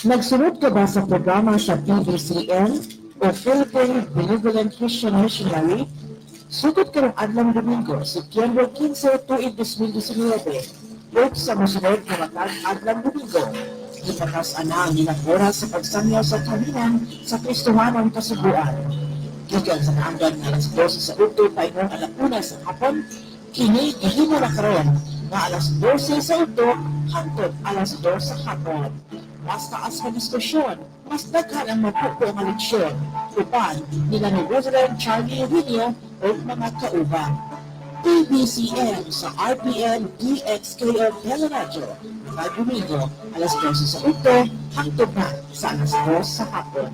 Nagsunod ka ba sa programa sa PBCM o Philippine Benevolent Christian Missionary? Sugod karong adlaw Domingo, Setyembre 15, tuig 2019, ug sa mosunod nga matag adlaw Domingo, gipatas-an na ang ilang oras sa pagsangyaw sa kahinan sa Kristohanong Kasuguan. Gikan sa naandan nga alas 12 sa udto paingon 1:00 sa hapon, kini gihimo na karon nga alas 12 sa udto hangtod alas 2 sa hapon. Mas taas nga diskusyon, mas daghan ang mapupo nga leksyon, uban nila ni Reverend Charlie Eugenio ug mga kauban. PBCM sa RPN DXKO Teleradyo, matag Domingo, alas 12 sa udto, hangtod na sa alas 2 sa hapon.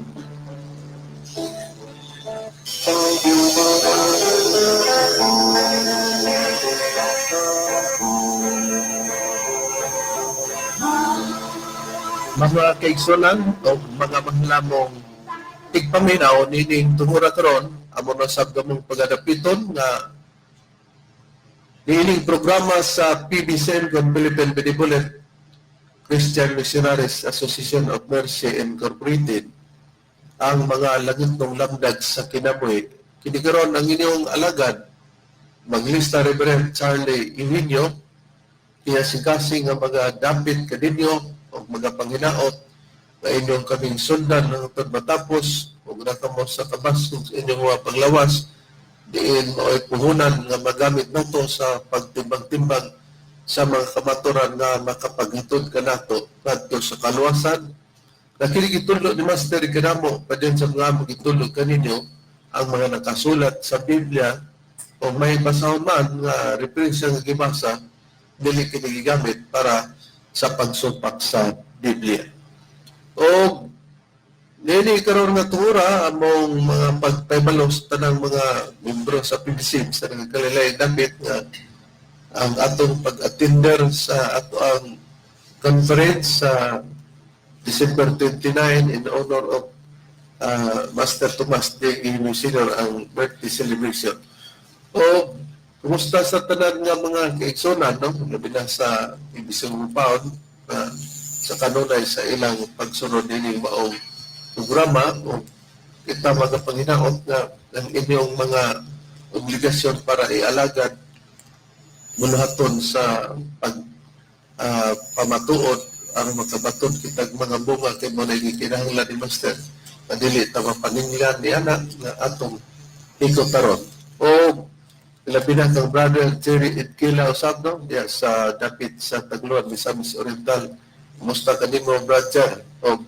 Mga kaigsunan o mga mahilamong tigpaminaw nining tungura karon, amo na sab kamong pagadapiton nga niining programa sa PBCM kon Philippine Benevolent Christian Missionaries Association of Mercy Incorporated, ang mga langitnong lamdag sa kinabuhi. Kini karon ang inyong alagad, Evangelista Reverend Charlie Eugenio, kaya nga mga dapit kaninyo o mga panghinaot nga inyong kaming sundan hangtod matapos ug nakamo sa kabaskog sa inyong mga panglawas, diin mao'y puhunan nga magamit nato sa pagtimbang-timbang sa mga kamaturan nga makapaghatod kanato ngadto sa kaluwasan. Na kini gitudlo ni Master kanamo, padyan sa mga among gitudlo kaninyo ang mga nakasulat sa Biblia o may basahon man nga referensya nga gibasa, dili kini gigamit para sa pagsupak sa Biblia. O nini karon nga tungura, among mga pagpahibalo sa tanang mga membro sa PBC sa nagkalaylay dapit nga ang atong pag-attender sa ato ang conference sa December 29 in honor of Master Tomas D. Eugenio Sr., ang birthday celebration. O kumusta sa tanan nga mga kaigsunan, no? Labi na sa PBC Paon na sa kanunay sa ilang pagsunod nining maong programa, o kita mga panghinaot nga ang inyong mga obligasyon para ialagad muluhaton sa pag pamatuod aron makabaton kitag mga bunga, kay mo na gikinahanglan ni Master nga dili ta mapaninglan ni ana nga atong hikotaron. O labi na kang Brother Jerry Idkila usab, no, diya sa dapit sa Tagluan, Misamis Oriental. Kumusta kanimo, brother? O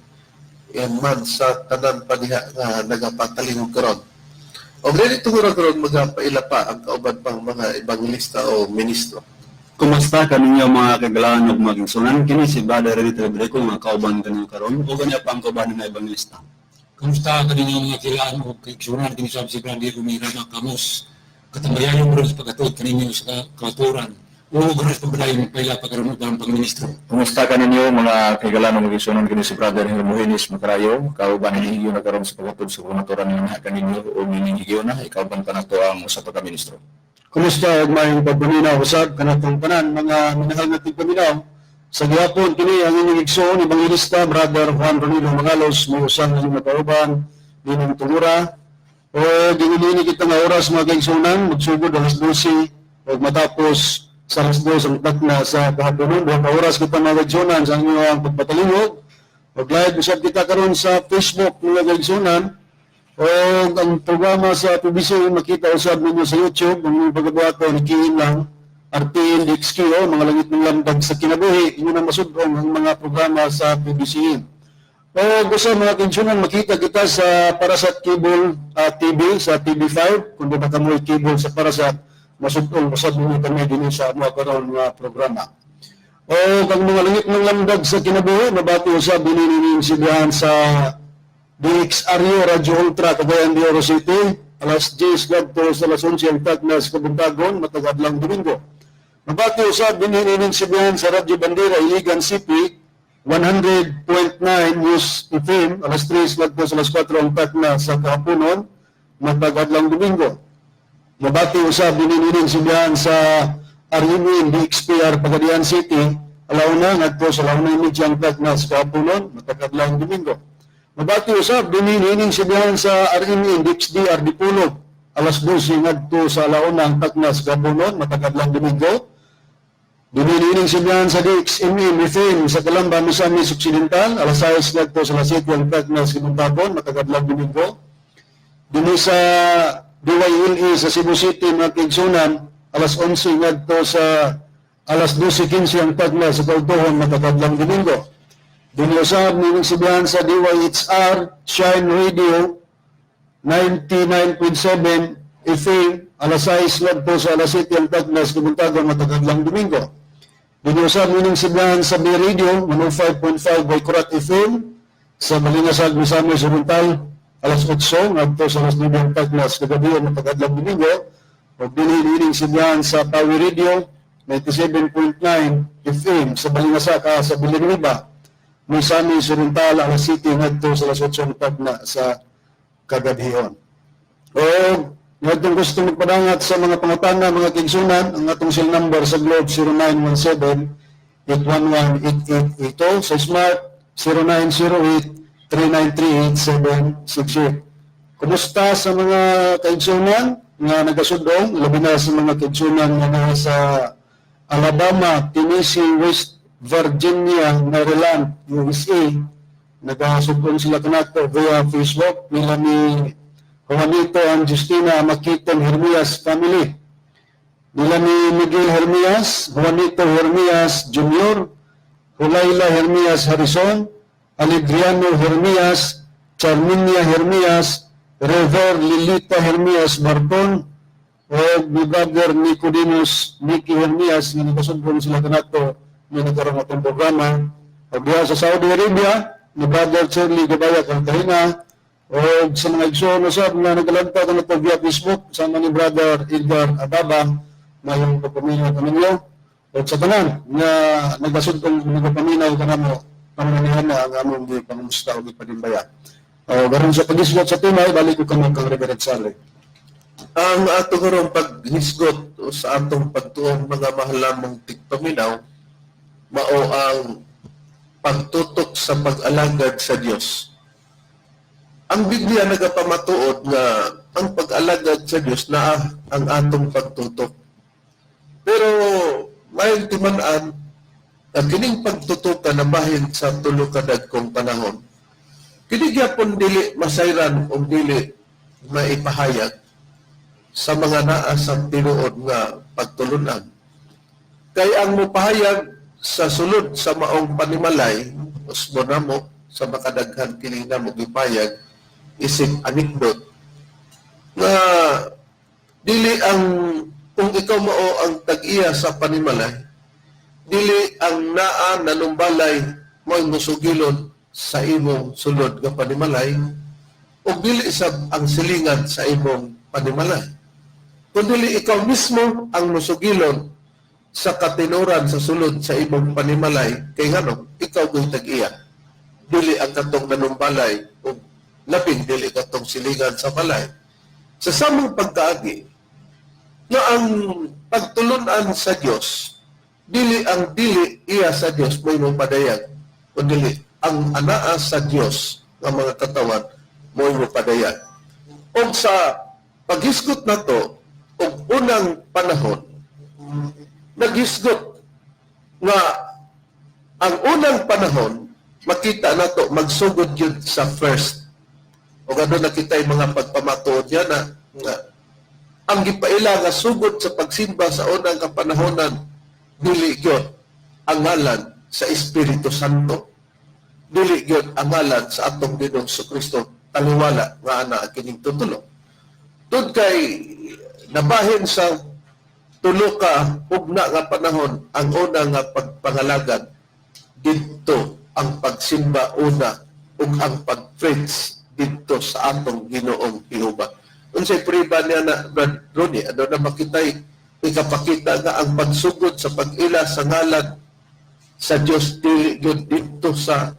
yan man sa tanan pa diha nga nagapatalingog karon. O dili tungod karon, magapaila pa ang kauban pang mga ebangelista o ministro. Kumusta kaninyo, mga kagalaan ug mga kaigsunan? Kini si Brother Rene Trebreco nga kauban kaninyo karon ug kanya pa ang kauban nga ebangelista. Kumusta kaninyo, mga kilaan o kaigsunan? Kini sab si Brother Rumira Makamos. Katambayan mo rin sa pagkatuod kaninyo sa kamatuoran. O garas pabalayon magpaila pa karon ang pagministro. Kumusta kaninyo, mga kaigalan ng mga? Kini si Brother Hermogenes Macarayo, kauban ni na karon sa paghatod sa kamatuoran nga kaninyo, o nining na ikauban pa nato ang usa pa ka ministro. Kumusta ug maayong pagpaminaw usab kanatong tanan, mga minahal nga tigpaminaw. Sa gihapon, kini ang inyong igsoon ebangelista Brother Juan Ronilo Mangalos, mo usang inyong kauban nining tungura. O gingilini kita nga oras, mga kaigsuonan, magsugod alas 12 ug matapos sa alas 2 ang takna sa kahaponon. 2 ka oras kita, mga kaigsuonan, sa inyong pagpatalingog. Ug live usab kita karon sa Facebook, mga kaigsuonan. O ang programa sa PBC makita usab ninyo sa YouTube, ang inyong pagabuhaton, i-key in lang RPN DXQO, mga langit ng lamdag sa kinabuhi, inyo na masudong ang mga programa sa PBC. O gusto, mga kaigsuonan, makita kita sa Parasat Cable TV sa TV5. Kung di ba kamoy cable sa Parasat, masudong usab ninyo kami dinhi sa mga karon nga programa. O kang mga langit ng lamdag sa kinabuhi, mabati usab dinhi sibihan sa DXRU Radyo Ultra, Cagayan de Oro City, alas 10 ngadto sa alas 11 ang tagna sa kabuntagon, matag adlaw Domingo. Mabati usab dinhi ining sibihan sa Radyo Bandera, Iligan City, 100.9 News FM, alas 3 ngadto sa alas 4 ang tagna sa kahaponon, matag adlaw Domingo. Mabati usab dinhi ining sibihan sa RMN DXPR, Pagadian City, alauna ngadto sa 1:30 ang tagna sa kahaponon matag adlawng Domingo. Mabati usab dinhi niining sibihan sa RME DXD RD Pulog alas 12 ngadto sa alauna ang tagna sa kahaponon matag adlawng Domingo. Dinhi niining sibihan sa DXME Methane sa Calamba, Misamis Occidental alas 6 ngadto sa alas 7 ang tagna sa kahaponon matag adlawng Domingo. Dinhi sa DYLE sa Cebu City mga kaigsunan alas 11 ngadto sa alas 12:15 ang tagna sa Kautohon matag adlawng Domingo. Dinhi usab niining sibihan sa DYHR Shine Radio 99.7 FM alas 6 ngadto sa alas 7 ang tagna sa Kabuntagon matag adlawng Domingo. Dinhi usab niining sibihan sa B Radio 105.5 by Kurat FM sa Balingasag, Misamis Oriental alas 8 ngadto sa alas 9 ang tagna sa kagabi matag adlawng Domingo. Ug dinhi niining sibihan sa Pawi Radio 97.9 FM sa Balingasag sa Villanueva, Misamis Oriental alas 7 ngadto sa alas 8 ang tagna sa kagabhion. O ngadtong gusto magpadangat sa mga pangutana, mga kaigsunan, ang atong cell number sa Globe 0917-811-8882, sa Smart 0908-393-8768. Kumusta sa mga kaigsunan nga nagasudong, labi na sa mga kaigsunan nga nasa Alabama, Tennessee, West Virginia, Maryland, USA? Nagasudong sila kanato via Facebook nila ni Juanito and Justina Makiton Hermias family. Nila ni Miguel Hermias, Juanito Hermias Jr., Hulayla Hermias Harrison, Alegriano Hermias, Charminia Hermias, Rever Lilita Hermias Barton, o ni Brother Nicodemus Nicky Hermias nga nagasumbong sila kanato nga nagkaroon atong programa. O diha sa Saudi Arabia, ni Brother Charlie Gabaya Cartagena, o sa mga igsoon usab nga nagalanta kanato via Facebook sama ni Brother Edgar Ababa, mayong pagpaminaw kaninyo. O sa tanan nga nagasuntong nagapaminaw kanamo, pamananihan na ang among gipangamusta o gipanimbaya. O garon sa paghisgot sa tema, balik ko kamo kang Reverend Charlie. Ang atong karong paghisgot o sa atong pagtuon, mga mahal lamang tigpaminaw, mao ang pagtutok sa pag-alagad sa Dios. Ang Biblia nagapamatuod nga ang pag-alagad sa Dios naa ang atong pagtutok. Pero may timan-an ang kining pagtutukan na bahin sa tulo ka dagkong panahon. Kini gyapon dili masayran o dili maipahayag sa mga naa sa tinuod nga pagtulunan. Kay ang mupahayag sa sulod sa maong panimalay, usbo namo sa makadaghan kini namo gipayag isip anecdote nga dili ang kung ikaw mao ang tag-iya sa panimalay, dili ang naa nanumbalay mo'y musugilon sa imong sulod nga panimalay o dili sab ang silingan sa imong panimalay. Kung dili ikaw mismo ang musugilon sa katinuran sa sulod sa imong panimalay, kay ngano ikaw ko'y tag-iya. Dili ang katong nanumbalay o labing dili katong silingan sa balay. Sa samang pagkaagi, na ang pagtulunan sa Dios, dili ang dili iya sa Dios mo imong padayag, kundi ang anaa sa Dios nga mga katawan mo imong padayag. Og sa paghisgot nato og unang panahon, naghisgot nga ang unang panahon makita nato magsugod yun sa first. O gano'n nakita yung mga pagpamatuod niya na, nga ang gipaila nga sugod sa pagsimba sa unang kapanahonan dili gyud ang ngalan sa Espiritu Santo, dili gyud ang ngalan sa atong Ginoong Kristo, taliwala nga ana kining tutulo. Tud kay nabahin sa tulo ka ugna nga panahon ang una nga pagpangalagad didto ang pagsimba una ug ang pag-preach didto sa atong Ginoong Jehova. Unsay priba niya na, Brad Ronnie, ano na makitay ikapakita nga ang pagsugod sa pag-ila sa ngalan sa Dios dili gyud didto sa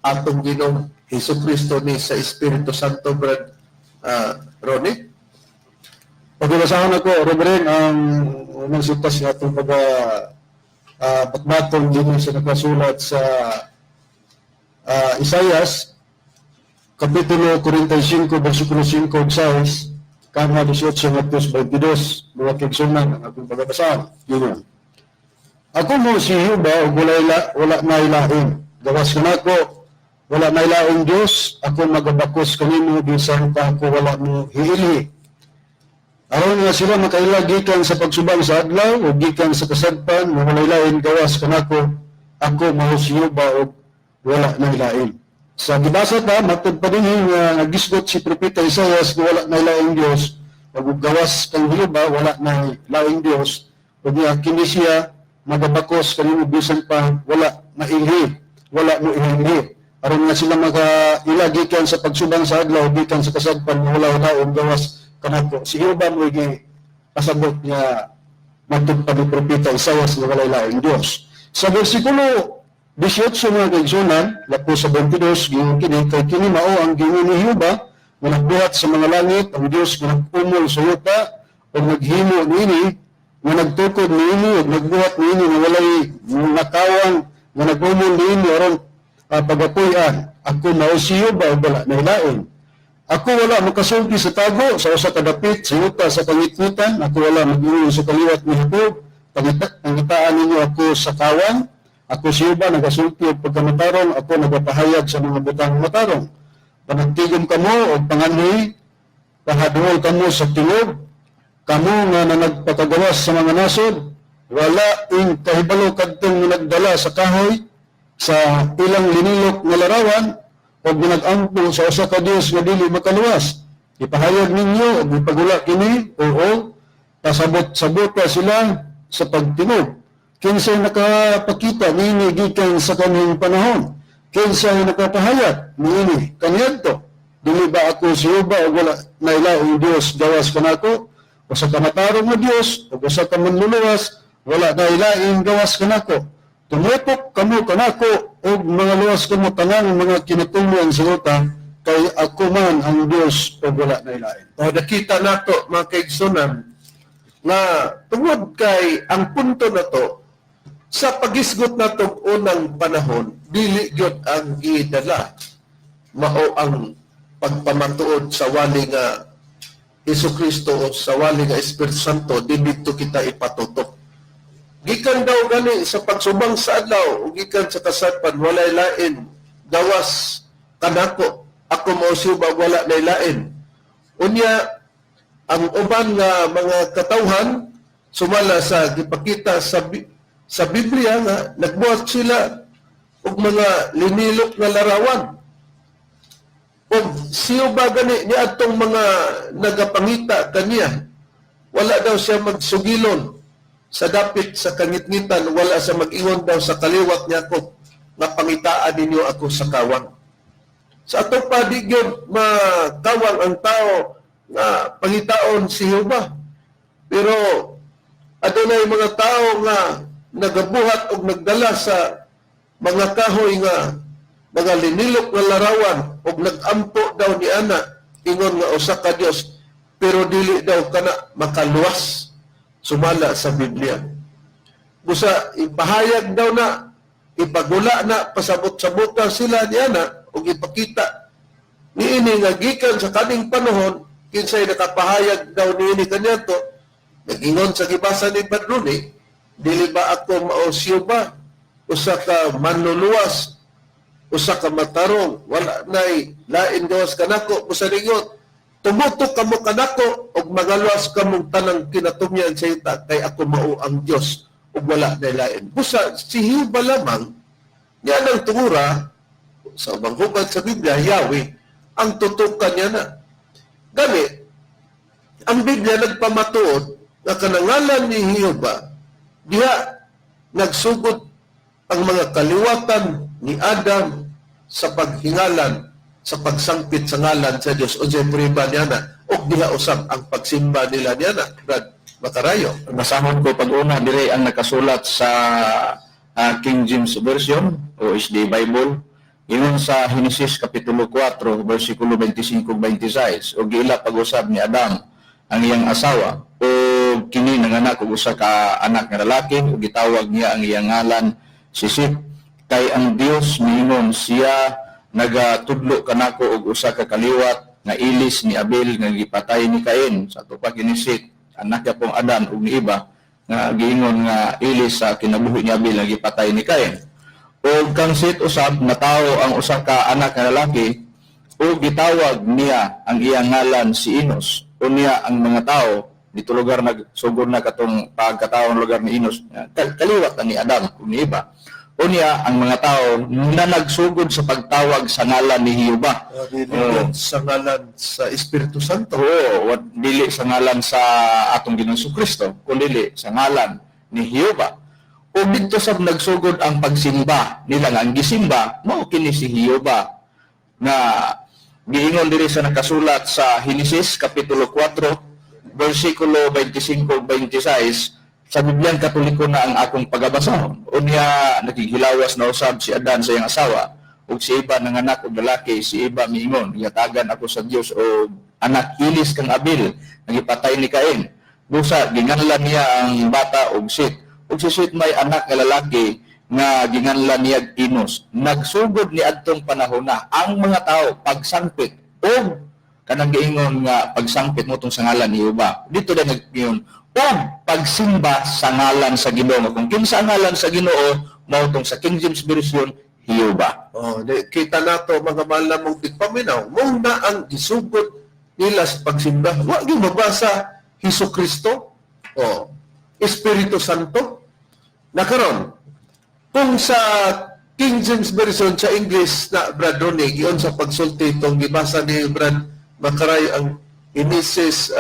atong Ginoong Hesus Kristo ni sa Espiritu Santo, Brad Ronnie? Pagkabasahon ako, Reverend, ang unang sipas nga itong pag Batbaton din sa nakasulat sa Isayas Kapitulo 45, versikulo 5 ug 6, kama 18 ngadto sa 22, mga kaigsuonan, ang akong pagabasahan. Yun. "Ako mao si Jehova ug wala nay lain. Gawas kanako, wala nay laing Dios. Ako magabakos kanimo bisan pa ako wala mo hiilhi. Aron nga sila makaila gikan sa pagsubang sa adlaw ug gikan sa kasagpan nga walay lain gawas kanako. Ako mao si Jehova ug wala nay lain." Sa gibasa ta, matod pa dinhi nga nagisgot si Propeta Isaias nga wala nay laing Dios ug gawas kang Jehova wala nay laing Dios, ug nga kini siya magabakos kanimo bisan pa wala mailhi, wala mo ihilhi. Aron nga sila makaila gikan sa pagsubang sa adlaw, gikan sa kasagpan nga wala laing gawas kanako. Si Jehova mo pasabot nga matod pa ni Propeta Isaias nga walay laing Dios. Sa versikulo 18, mga kaigsuonan, lapo sa 22, giingon kini, "Kay kini mao ang giingon ni Jehova nga nagbuhat sa mga langit, ang Dios nga nagpumol sa yuta ug naghimo niini, nga nagtukod niini ug nagbuhat niini nga walay nakawang, nga nagumol niini aron pagapuy-an. Ako mao si Jehova ug wala nay lain. Ako wala makasulti sa tago sa usa ka dapit sa yuta sa kangitngitan. Ako wala mag-ingon sa kaliwat ni Jacob, 'Pangitaan ninyo ako sa kawang. Ako si Jehova, nagasulti og pagkamatarong, ako nagapahayag sa mga butang matarong. Panagtigom kamo og panganhi, pahaduol kamo sa tingog, kamo nga nanagpakagawas sa mga nasod. Wala ing kahibalo kadtong nagdala sa kahoy sa ilang linilok nga larawan o nag-ampo sa usa ka Dios nga dili makaluwas. Ipahayag ninyo ug ipagula kini, oo, pasabot-sabota sila sa pagtingog. Kinsay nakapakita niini gikan sa kanhing panahon? Kinsay nakapahayag niini kaniadto? Dili ba ako si Jehova ug wala nay laing Dios gawas kanako? Usa ka matarong nga Dios ug usa ka manluluwas, wala nay laing gawas kanako. Tumutok kamo kanako ug mga luwas kamo, tanang mga kinatumyan sa yuta, kay ako man ang Dios ug wala nay laing." O nakita nato, mga kaigsuonan, nga tungod kay ang punto na to sa pagisgot natong unang panahon, dili gyud ang gidala mao ang pagpamatuod sa wali nga Hesus Kristo o sa wali nga Espiritu Santo. Dili to kita ipatutok. Gikan daw gani sa pagsubang sa adlaw o gikan sa kasagpan, walay lain gawas kanako. Ako mao si Jehova, wala nay lain. Unya ang uban nga mga katawhan, sumala sa gipakita sa Biblia nga nagbuhat sila og mga linilok nga larawan. Ug siyo ba gani ni atong mga nagapangita kaniya, wala daw siya magsugilon sa dapit sa kangitngitan, wala sa mag-ingon daw sa kaliwat niya ako nga pangitaan ninyo ako sa kawang. Sa ato pa, di gyud makawang ang tao nga pangitaon si Jehova. Pero adunay mga tao nga nagabuhat og nagdala sa mga kahoy nga mga linilok nga larawan og nagampo daw ni ana ingon nga usa ka Dios, pero dili daw kana makaluwas sumala sa Biblia. Busa ipahayag daw na, ipagula na, pasabot-sabutan sila ni ana og ipakita niini nga gikan sa kaning panahon, kinsay nakapahayag daw niini kaniadto? Nagingon sa gibasa ni Padroni, "Dili ba ako mao si Jehova, usa ka manluluwas, usa ka matarong, wala nay lain gawas kanako? Busa ningon, tumutok kamo kanako ug magaluwas kamong tanang kinatumyan sa yuta, kay ako mao ang Dios ug wala nay lain." Busa si Jehova lamang niya ng tungura sa ubang hubad sa Biblia, Yahweh, ang tutukan niya na. Gani, ang Biblia nagpamatuod nga kanangalan ni Jehova, diha nagsugod ang mga kaliwatan ni Adam sa paghingalan, sa pagsangpit sa ngalan sa Dios. Unsay prueba niya na? Og diha usab ang pagsimba nila niya na. Brad Makarayo. Basahon ko pag-una dire ang nakasulat sa King James Version o SD Bible. Ingon sa Henesis kapitulo 4 versikulo 25-26, "Ug giila pag-usab ni Adam ang iyang asawa ug Ug kini nanganak og usa ka anak nga lalaki ug gitawag niya ang iyang ngalan si Sit, kay ang Dios miingon siya nagatudlo kanako og usa ka kaliwat nga ilis ni Abel nga gipatay ni Cain. Sa ato pa, kini Sit anak yapong Adan ug ni Eva nga giingon nga ilis sa kinabuhi ni Abel nga gipatay ni Cain. Ug kang Sit usab natawo ang usa ka anak nga lalaki ug gitawag niya ang iyang ngalan si Enos. Unya ang mga tao dito lugar nagsugod na katong pagkataon lugar ni Enos, kaliwat na ni Adam ug ni Eva. Unya ang mga tao na nagsugod sa pagtawag sa ngalan ni Jehova. Dili sa ngalan sa Espiritu Santo. Oo, dili sa ngalan sa atong Ginoong Kristo, kundi sa ngalan ni Jehova. Ug didto sab nagsugod ang pagsimba nila nga ang gisimba mao kini si Jehova nga giingon diri sa nakasulat sa Henesis kapitulo 4 bersikulo 25 ug 26. Sa Bibliang Katoliko na ang akong pagabasahon. Unya nakighilawas na usab si Adan sa iyang asawa ug si Eva nanganak og lalaki. Si Eva miingon, "Gihatagan ako sa Dios og anak ilis kang Abel nga gipatay ni Cain." Busa ginganlan niya ang bata og Sit. Ug si Sit may anak nga lalaki nga ginganlan niya Enos. Nagsugod ni adtong panahon na ang mga tao pagsangpit og kanang giingon nga pagsangpit mo tong sa ngalan ni Jehova. Dito na naggiyon og pagsimba sa ngalan sa Ginoo. Kung kinsa ang ngalan sa Ginoo, mao tong sa King James Version, Jehova. Oh, di, kita nato, mga mahal na mong tigpaminaw, mao na ang gisugot nila sa pagsimba. Wa gyud mabasa Hesus Kristo o Espiritu Santo. Nakaron, kung sa King James Version sa English na, Brad Ronnie, giyon sa pagsulti itong gibasa ni Brad Makaray ang Genesis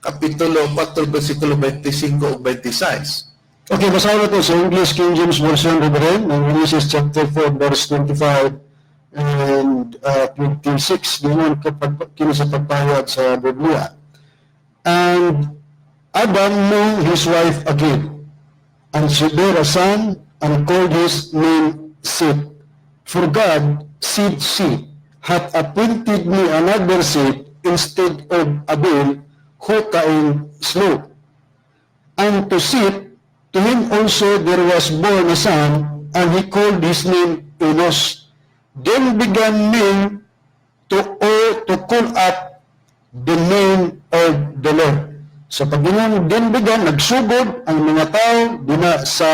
Kapitulo 4 versikulo 25 ug 26. Okay, basahin na to sa English King James Version, Reverend, ng Genesis chapter 4, verse 25 and 26, ganun kapag kini sa pagpahayag sa Biblia. "And Adam knew his wife again, and she bare a son, and called his name Seth. For God, said she, hath appointed me another seed instead of Abel, who Cain slew. And to Seth, to him also there was born a son, and he called his name Enos. Then began men to call up the name of the Lord." Sa pag-ingon, "then began," nagsugod ang mga tao dina sa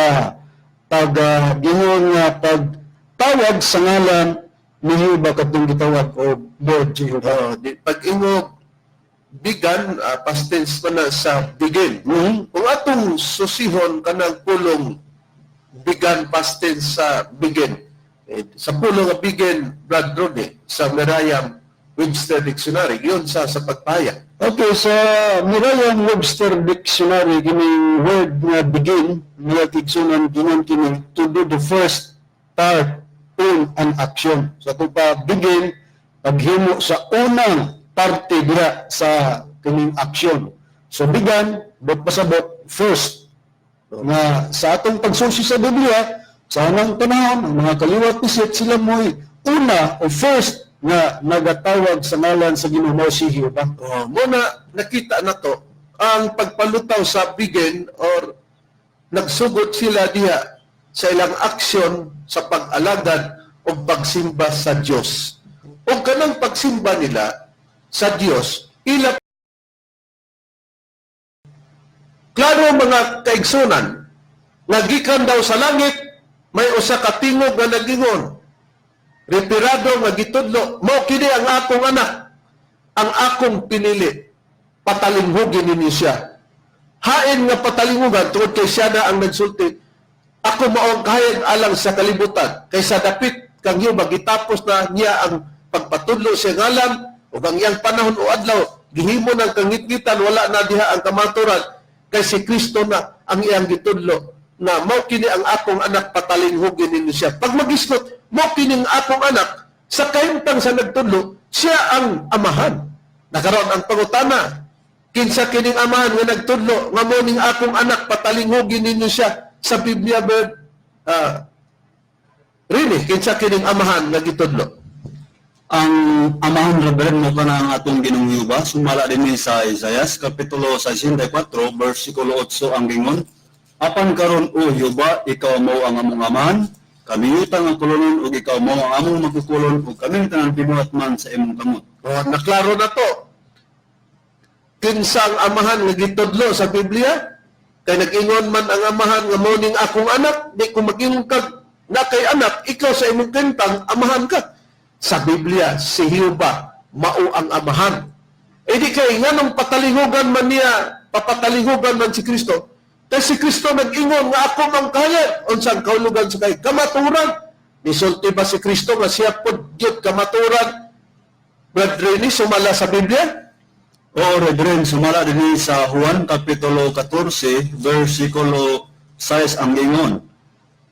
pag gingon nga pagtawag sa ngalan ni Jehovah katong gitawag og Lord Jehovah. Oh, di, pag-ingog "began," past tense man na sa "begin." Kung atong susihon kanang pulong "began," past tense sa "begin." Eh, sa pulong nga "begin," Brad Rodney, sa Merriam-Webster Dictionary, yun sa pagpahayag. Okay, sa Merriam-Webster Dictionary, kining word nga "begin," niya tigsunan ginon kini to do the first part in an action. Sa so, pa "begin," paghimo sa unang parte dira sa kining action. So "began," bot pasabot, first. Nga sa atong pagsusi sa Biblia, sa anang panahon, ang mga kaliwat ni Seth, sila mo'y una o first nga nagatawag sa ngalan sa Ginoo mao si Jehovah. Oh, muna nakita na to ang pagpalutaw sa "begin" or nagsugod sila diha sa ilang aksyon sa pag-alagad o pagsimba sa Dios. O kanang pagsimba nila sa Dios, ila klaro, mga kaigsunan, nga gikan daw sa langit may usa ka tingog nga nagingon, referado nga gitudlo, "Mao kini ang akong anak, ang akong pinili, patalinghugin ninyo siya." Hain nga patalingugan? Tungod kay siya na ang nagsulti, "Ako mao ang kahayag alang sa kalibutan." Kay sa dapit kang Jehova gitapos na niya ang pagpatudlo sa ngalan ug ang iyang panahon o adlaw gihimo ng kangitngitan, wala na diha ang kamaturan kay si Kristo na ang iyang gitudlo na "Mao kini ang akong anak, patalinghugin ninyo siya." Pag magisgot "mao kini ang akong anak," sa kahimtang sa nagtudlo, siya ang amahan. Nakaroon ang pangutana, kinsa kining amahan nga nagtudlo nga "Mao ning akong anak, patalinghugin ninyo siya"? Sa Biblia ba, Rini, kinsa kining amahan nga gitudlo? Ang amahan, Reverend, mo kana ang atong Ginoong Jehova, sumala dinhi sa Isaias kapitulo 64 bersikulo 8 ang gingon: "Apan karon, O Jehova, ikaw mo ang among amahan, kami yuta nga kolonon ug ikaw mo ang among magkukulon ug kami tanan binuhat man sa imong kamot." O, naklaro na to. Kinsa ang amahan nga gitudlo sa Biblia? Kay nag-ingon man ang amahan nga mao ning akong anak, di ko mag-ingon kag na kay anak, ikaw sa imong kentang amahan ka. Sa Biblia, si Jehova mao ang amahan. E di kay nganong patalihugan man niya, papatalihugan man si Kristo? Kay si Kristo nag-ingon nga ako mang kaya, unsang kahulugan sa kay kamaturan. Nisulti ba si Kristo nga siya pod gyud kamaturan? Brad Rennie, sumala sa Biblia? Oo, Reverend, sumala dinhi sa Juan Kapitulo 14, versikulo 6 ang ingon: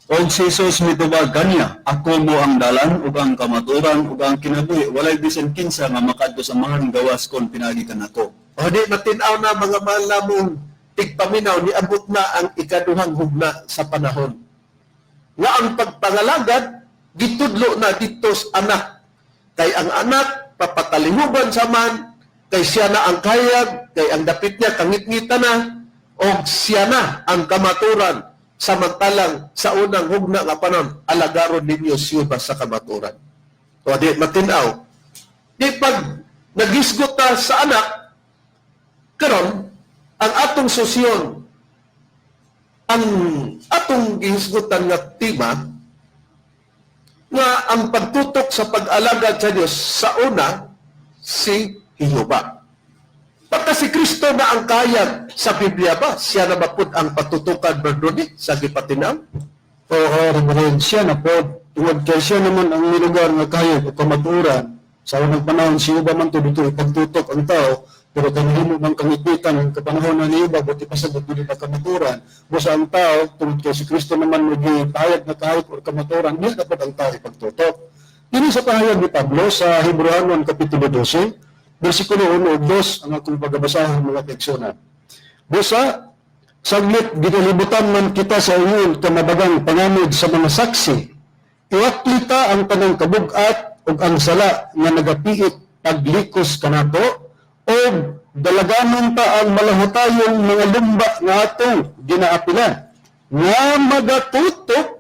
"Og si Jesus mitubag kaniya, 'Ako mo ang dalan ug ang kamaturan ug ang kinabuhi. Walay bisan kinsa nga makadto sa Amahan gawas kon pinaagi kanako.'" O di matinaw na, mga mahal namong tigpaminaw, niabot na ang ikaduhang hugna sa panahon. Nga ang pagpangalagad, gitudlo na dito sa anak. Kay ang anak, papatalihuban sa man, kay siya na ang kayag, kay ang dapit niya, kangitngita na, o siya na ang kamaturan, samantalang sa unang hugna nga panahon, alagaron ninyo siya ba sa kamaturan. O di matinaw. Di pag nagisgot ta sa anak, karon ang atong sosyon, ang atong gihisgutan nga tema, nga ang pagtutok sa pag-alagad sa Dios sa una, si Jehova. Pagka si Kristo na ang kayag sa Biblia ba, siya na ba pud ang patutukan, Berdoni, sa gipatinaw? Oo, Reverend, siya na po. Tungod kay siya naman ang nilugar nga kayag o kamaturan. Sa unang panahon, siya ba man to dito ipagtutok ang tao, pero kay nahimo man kangitnitan ang kapanahon na niiba, buti pa sa dili na kamaturan. Busa ang tao, tungod kay si Kristo naman magpahayag na kahayag o kamaturan, di na po ang tao ipagtutok. Dini sa pahayag ni Pablo sa Hebreohanon Kapitulo 12, versikulo 1 ug 2 ang akong pagabasahan, mga kaigsuonan. "Busa, saglit ginalibutan man kita sa ingon kamabagang panganod sa mga saksi, iwaklita ang tanang kabug-at ug ang sala nga nagapiit paglikos kanato, ug dalaganon ta ang malahutayong mga lumba nga atong ginaapilan, nga magatutok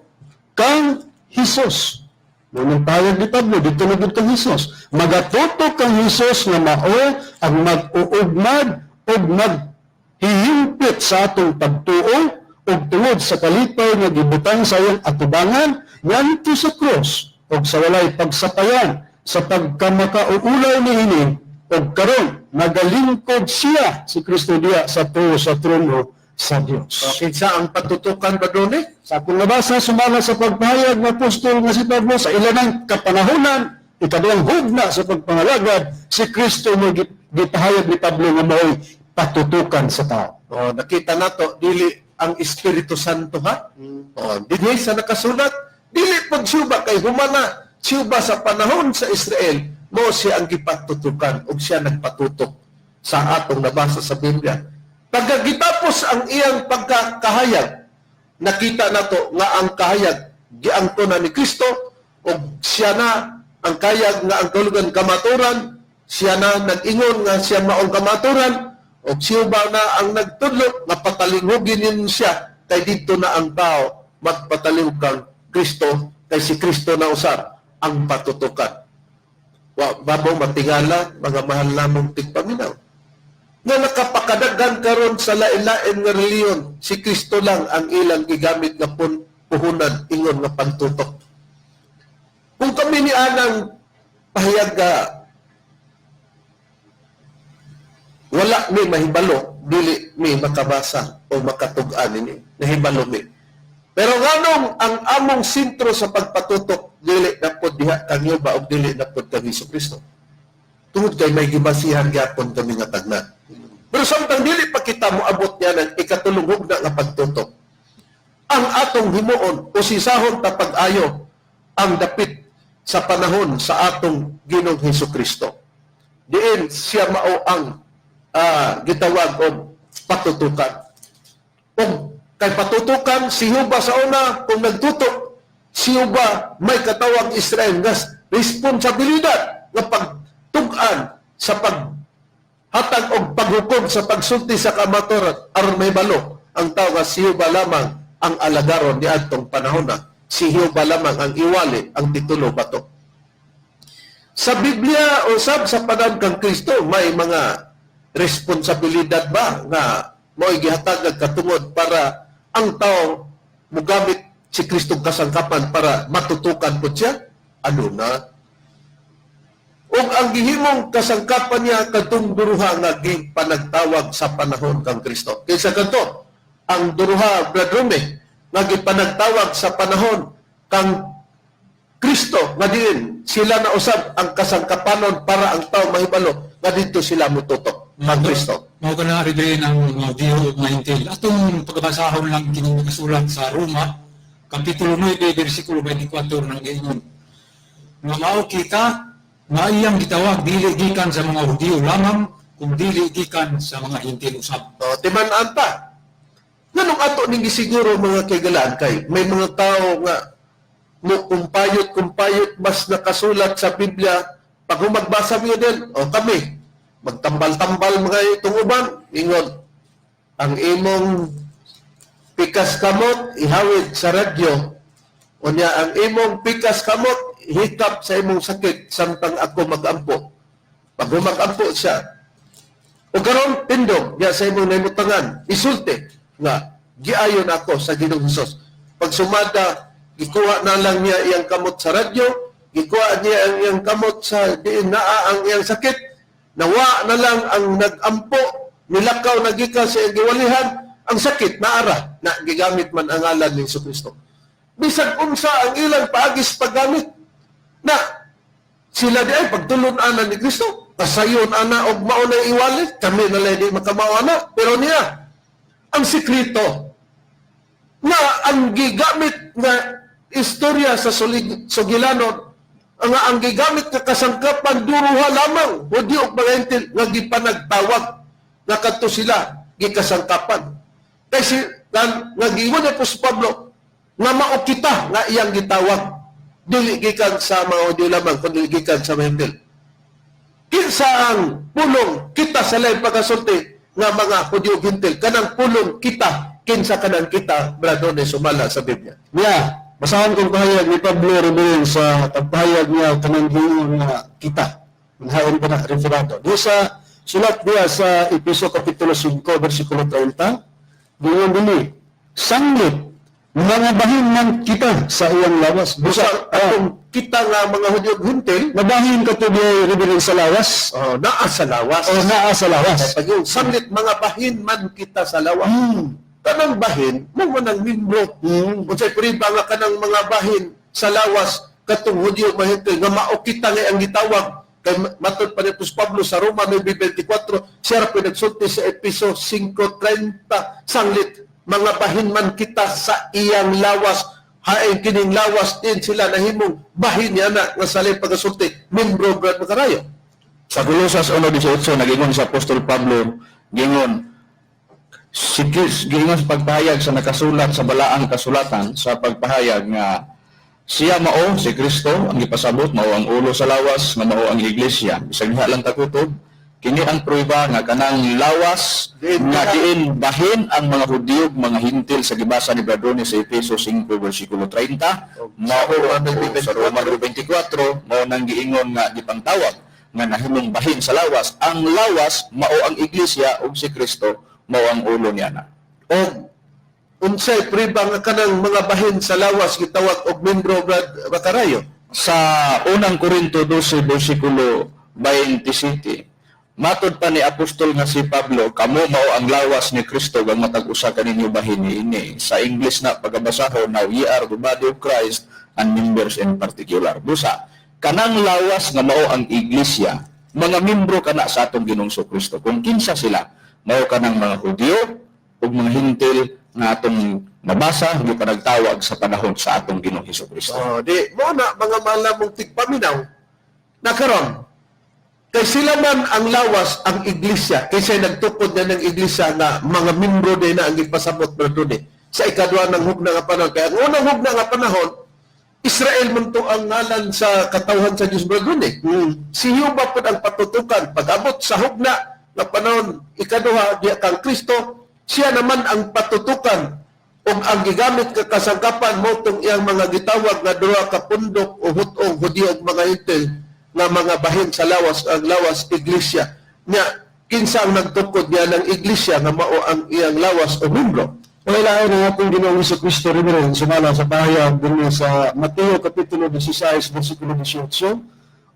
kang Hesus." Nung pahayag ni Pablo, dito na gud kang Hesus. "Magatutok kang Hesus nga mao ang mag-uugmad ug maghihimpit sa atong pagtuo, ug tungod sa kalipay nga gibutang sa iyang atubangan nganto sa krus ug sa walay pagsapayan sa pagkamakauulaw niini, ug karon nagalingkod siya, si Kristo, diya sa tuo sa trono sa Dios." Okay, sa ang patutukan ba doon eh? Sa akong nabasa, sumala sa pagpahayag ng apostol nga si Pablo sa ilanang kapanahonan, ikaduhang hugna sa pagpangalagad, si Kristo mo gipahayag ni Pablo nga mao'y patutukan sa tao. O, nakita nato, dili ang Espiritu Santo ha? O, dinhi sa nakasulat, dili pag siyuba kay humana, siyuba sa panahon sa Israel, mo siya ang gipatutukan o siya nagpatutok sa atong nabasa sa Biblia. Pagkagitapos ang iyang pagkakahayag, nakita nato nga ang kahayag giangko na ni Kristo o siya na ang kayag nga ang kahulugan kamaturan, siya na nag-ingon nga siya maong kamaturan, o siya ba na ang nagtudlo nga patalingugin ninyo siya, kay didto na ang tao magpatalingog kang Kristo, kay si Kristo na usab ang patutukan. Wa babaw matingala, mga mahal namong tigpaminaw, nga nakapakadaghan karon sa lain-lain nga reliyon, si Kristo lang ang ilang gigamit nga puhunan ingon nga pagtutok. Kung kami ni anang pahayag nga wala mi mahibalo, dili mi makabasa o makatug-an ini, nahibalo mi. Pero nganong ang among sentro sa pagpatutok dili na pod diha kang Jehova o dili na pod kang Hesus Kristo? Tungod kay may gibasihan gyapon kami nga tagna. Pero samtang dili pa kita moabot niya ng ikatulong hugna nga pagtutok, ang atong himuon o sisahon ta pag-ayo ang dapit sa panahon sa atong Ginoong Hesus Kristo. Diin siya mao ang gitawag og patutukan. Og kay patutukan si Jehova sa una, kung nagtutok si Jehova may katawag Israel nga responsibilidad nga nga pagtug-an sa paghatag og paghukom sa pagsulti sa kamatuoran aron mahibalo ang tao nga si Jehova lamang ang alagaron niadtong panahona, si Jehova lamang ang iwali ang titulo bato. Sa Biblia usab, sa panahon kang Kristo, may mga responsibilidad ba nga mo'y gihatag katungod para ang tao mugamit si Kristo kasangkapan para matutukan po siya? Ano na? Ug ang gihimong kasangkapan niya kadtong duruha nga gipanagtawag sa panahon kang Kristo. Kinsa kadto? Ang duruha, Brad Rome, nga gipanagtawag sa panahon kang Kristo nga diin sila na usab ang kasangkapanon para ang tao mahibalo nga didto sila mututok kang Kristo. Mao kana, Reverend, ang mga Hudiyo ug mga Hintil. Atong pagkabasahon lang kining nakasulat sa Roma, Kapitulo 9, versikulo 24 nang giingon nga mao kita nga iyang gitawag dili gikan sa mga Hudiyo lamang kung dili gikan sa mga Hintil usab. O, timan-an pa. Nganong ato ning gisiguro, mga kaigalaan, kay may mga tao nga mo kumpayot-kumpayot mas nakasulat sa Biblia pag humagbasa mo din o kami magtambal-tambal mga itong uban ingon ang imong pikas kamot ihawid sa radyo, unya ang imong pikas kamot hikap sa imong sakit samtang ako magampo. Pag humagampo siya o karon tindog diya sa imong naimutangan, isulti nga giayon ako sa Ginoong Hesus. Pag sumada, gikuha na lang niya iyang kamot sa radyo, gikuha niya ang iyang kamot sa diin naa ang iyang sakit, nawa na lang ang nagampo, nilakaw na gikan sa iyang giwalihan, ang sakit naara na gigamit man ang ngalan ni Kristo. Bisag unsa ang ilang paagis paggamit na sila di ay pagtulon ana ni Kristo, kasayon ana og mao na iwali, kami na lang di makamao ana. Pero niya, ang sikreto na ang gigamit nga istorya sa sugilanon, ang gigamit nga kasangkapan duruha lamang, Hudyo ug mga Hentil nga gipanagtawag nga kadto sila gikasangkapan. Kay si nga giingon ni Apostol Pablo nga mao kita nga iyang gitawag dili gikan sa mga Hudyo lamang kundi gikan sa mga Hentil. Kinsa ang pulong "kita" sa laing pagkasulti nga mga Hudyo Hentil? Kanang pulong "kita", kinsa kanang "kita", Brad Rone, sumala sa Biblia? Yeah, basahan kong pahayag ni Pablo, Reverend, sa pagpahayag niya kanang giingon nga "kita". Manhaon ba na referado? Di sa sulat niya sa Epeso Kapitulo 5, versikulo 30, giingon dinhi, sanglit, mga bahin man kita sa iyang lawas. Busa Busa, atong "kita" nga mga Hudyo Hentil, nabahin ka to di, Reverend, sa lawas, oh, naa sa lawas. O naa sa lawas. Pag yung sanglit mga bahin man kita sa lawas. Kanang bahin, mo man ang membro. Unsay priba nga kanang mga bahin sa lawas katong Hudyo mga Hentil nga mao kita nga ang gitawag kay matod pa ni Apostol Pablo sa Roma 9:24, siya ra pinagsulti sa Epeso 5:30, sanglit mga bahin man kita sa iyang lawas, hain kining lawas din sila nahimong bahin niya na nga sa laing pagasulti membro, Brad Makarayo. Sa Colosas 1:18 nagingon sa Apostol Pablo, gingon si Chris, gingon sa pagpahayag sa nakasulat sa balaang kasulatan sa pagpahayag nga siya mao si Kristo ang gipasabot mao ang ulo sa lawas nga mao ang iglesia. Bisag diha lang takutob, kini ang prueba nga kanang lawas Diin nga diin bahin ang mga Hudiyo ug mga Hintil sa gibasa ni Brad Ronnie sa Efeso 5 versikulo 30 mao Sa Roma sa Roma 24 mao nang giingon nga gipangtawag nga nahimong bahin sa lawas. Ang lawas mao ang iglesia ug si Kristo mao ang ulo niya na. Og unsay priba nga kanang mga bahin sa lawas gitawag og membro, Brad Makarayo? Sa unang Korinto 12 versikulo 27, matod pa ni apostol nga si Pablo, kamo mao ang lawas ni Kristo ug ang matag usa kaninyo bahin niini. Sa English na pagabasahon, now ye are the body of Christ and members in particular. Busa kanang lawas nga mao ang iglesia, mga membro kana sa atong Ginoong Kristo. Kung kinsa sila, mao kanang mga Hudiyo ug mga Hintil nga atong nabasa gipanagtawag sa panahon sa atong Ginoong Kristo. Oh, di mo na, mga malamong tigpaminaw na karon kay sila man ang lawas, ang iglesia, kaysa nagtukod na ng iglesia nga mga membro din na ang gipasabot, Brad Rudy, sa ikaduha ng hugna nga panahon. Kaya ang unang hugna nga panahon Israel man to ang ngalan sa katawhan sa Dios, brother eh. Si Jehova pud ang patutukan. Pag-abot sa hugna nga panahon ikaduha diya kang Kristo, siya naman ang patutukan ug ang gigamit ka kasangkapan mo tong iyang mga gitawag nga duha ka pundok o hutong Hudiyo ug mga Hintil nga mga bahin sa lawas, ang lawas iglesia nya. Kinsa ang nagtukod niya ng iglesia nga mao ang iyang lawas o membro? Kailangan ng atong Ginoong Hesus Kristo, Reverend, sumala sa pahayag din niya sa Mateo Kapitulo 16, versikulo 18.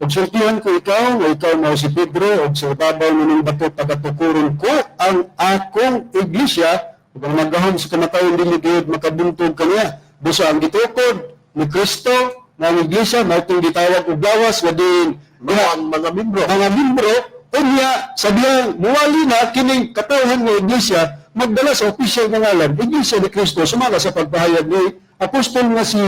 "Ug sultihan ko ikaw, nga ikaw mao si Pedro, ug sa ibabaw nining bato pagatukuron ko ang akong iglesia, ug ang mga gahom sa kamatayon dili gayud makabuntog kaniya." Busa ang gitukod ni Kristo nga ang iglesia mao itong gitawag og gawas nga din mao ang mga membro. Mga membro. Unya sa diyang muwali na kining katawhan ng iglesia, magdala sa opisyal nga ngalan Iglesia ni Cristo, sumala sa pagpahayag ni apostol nga si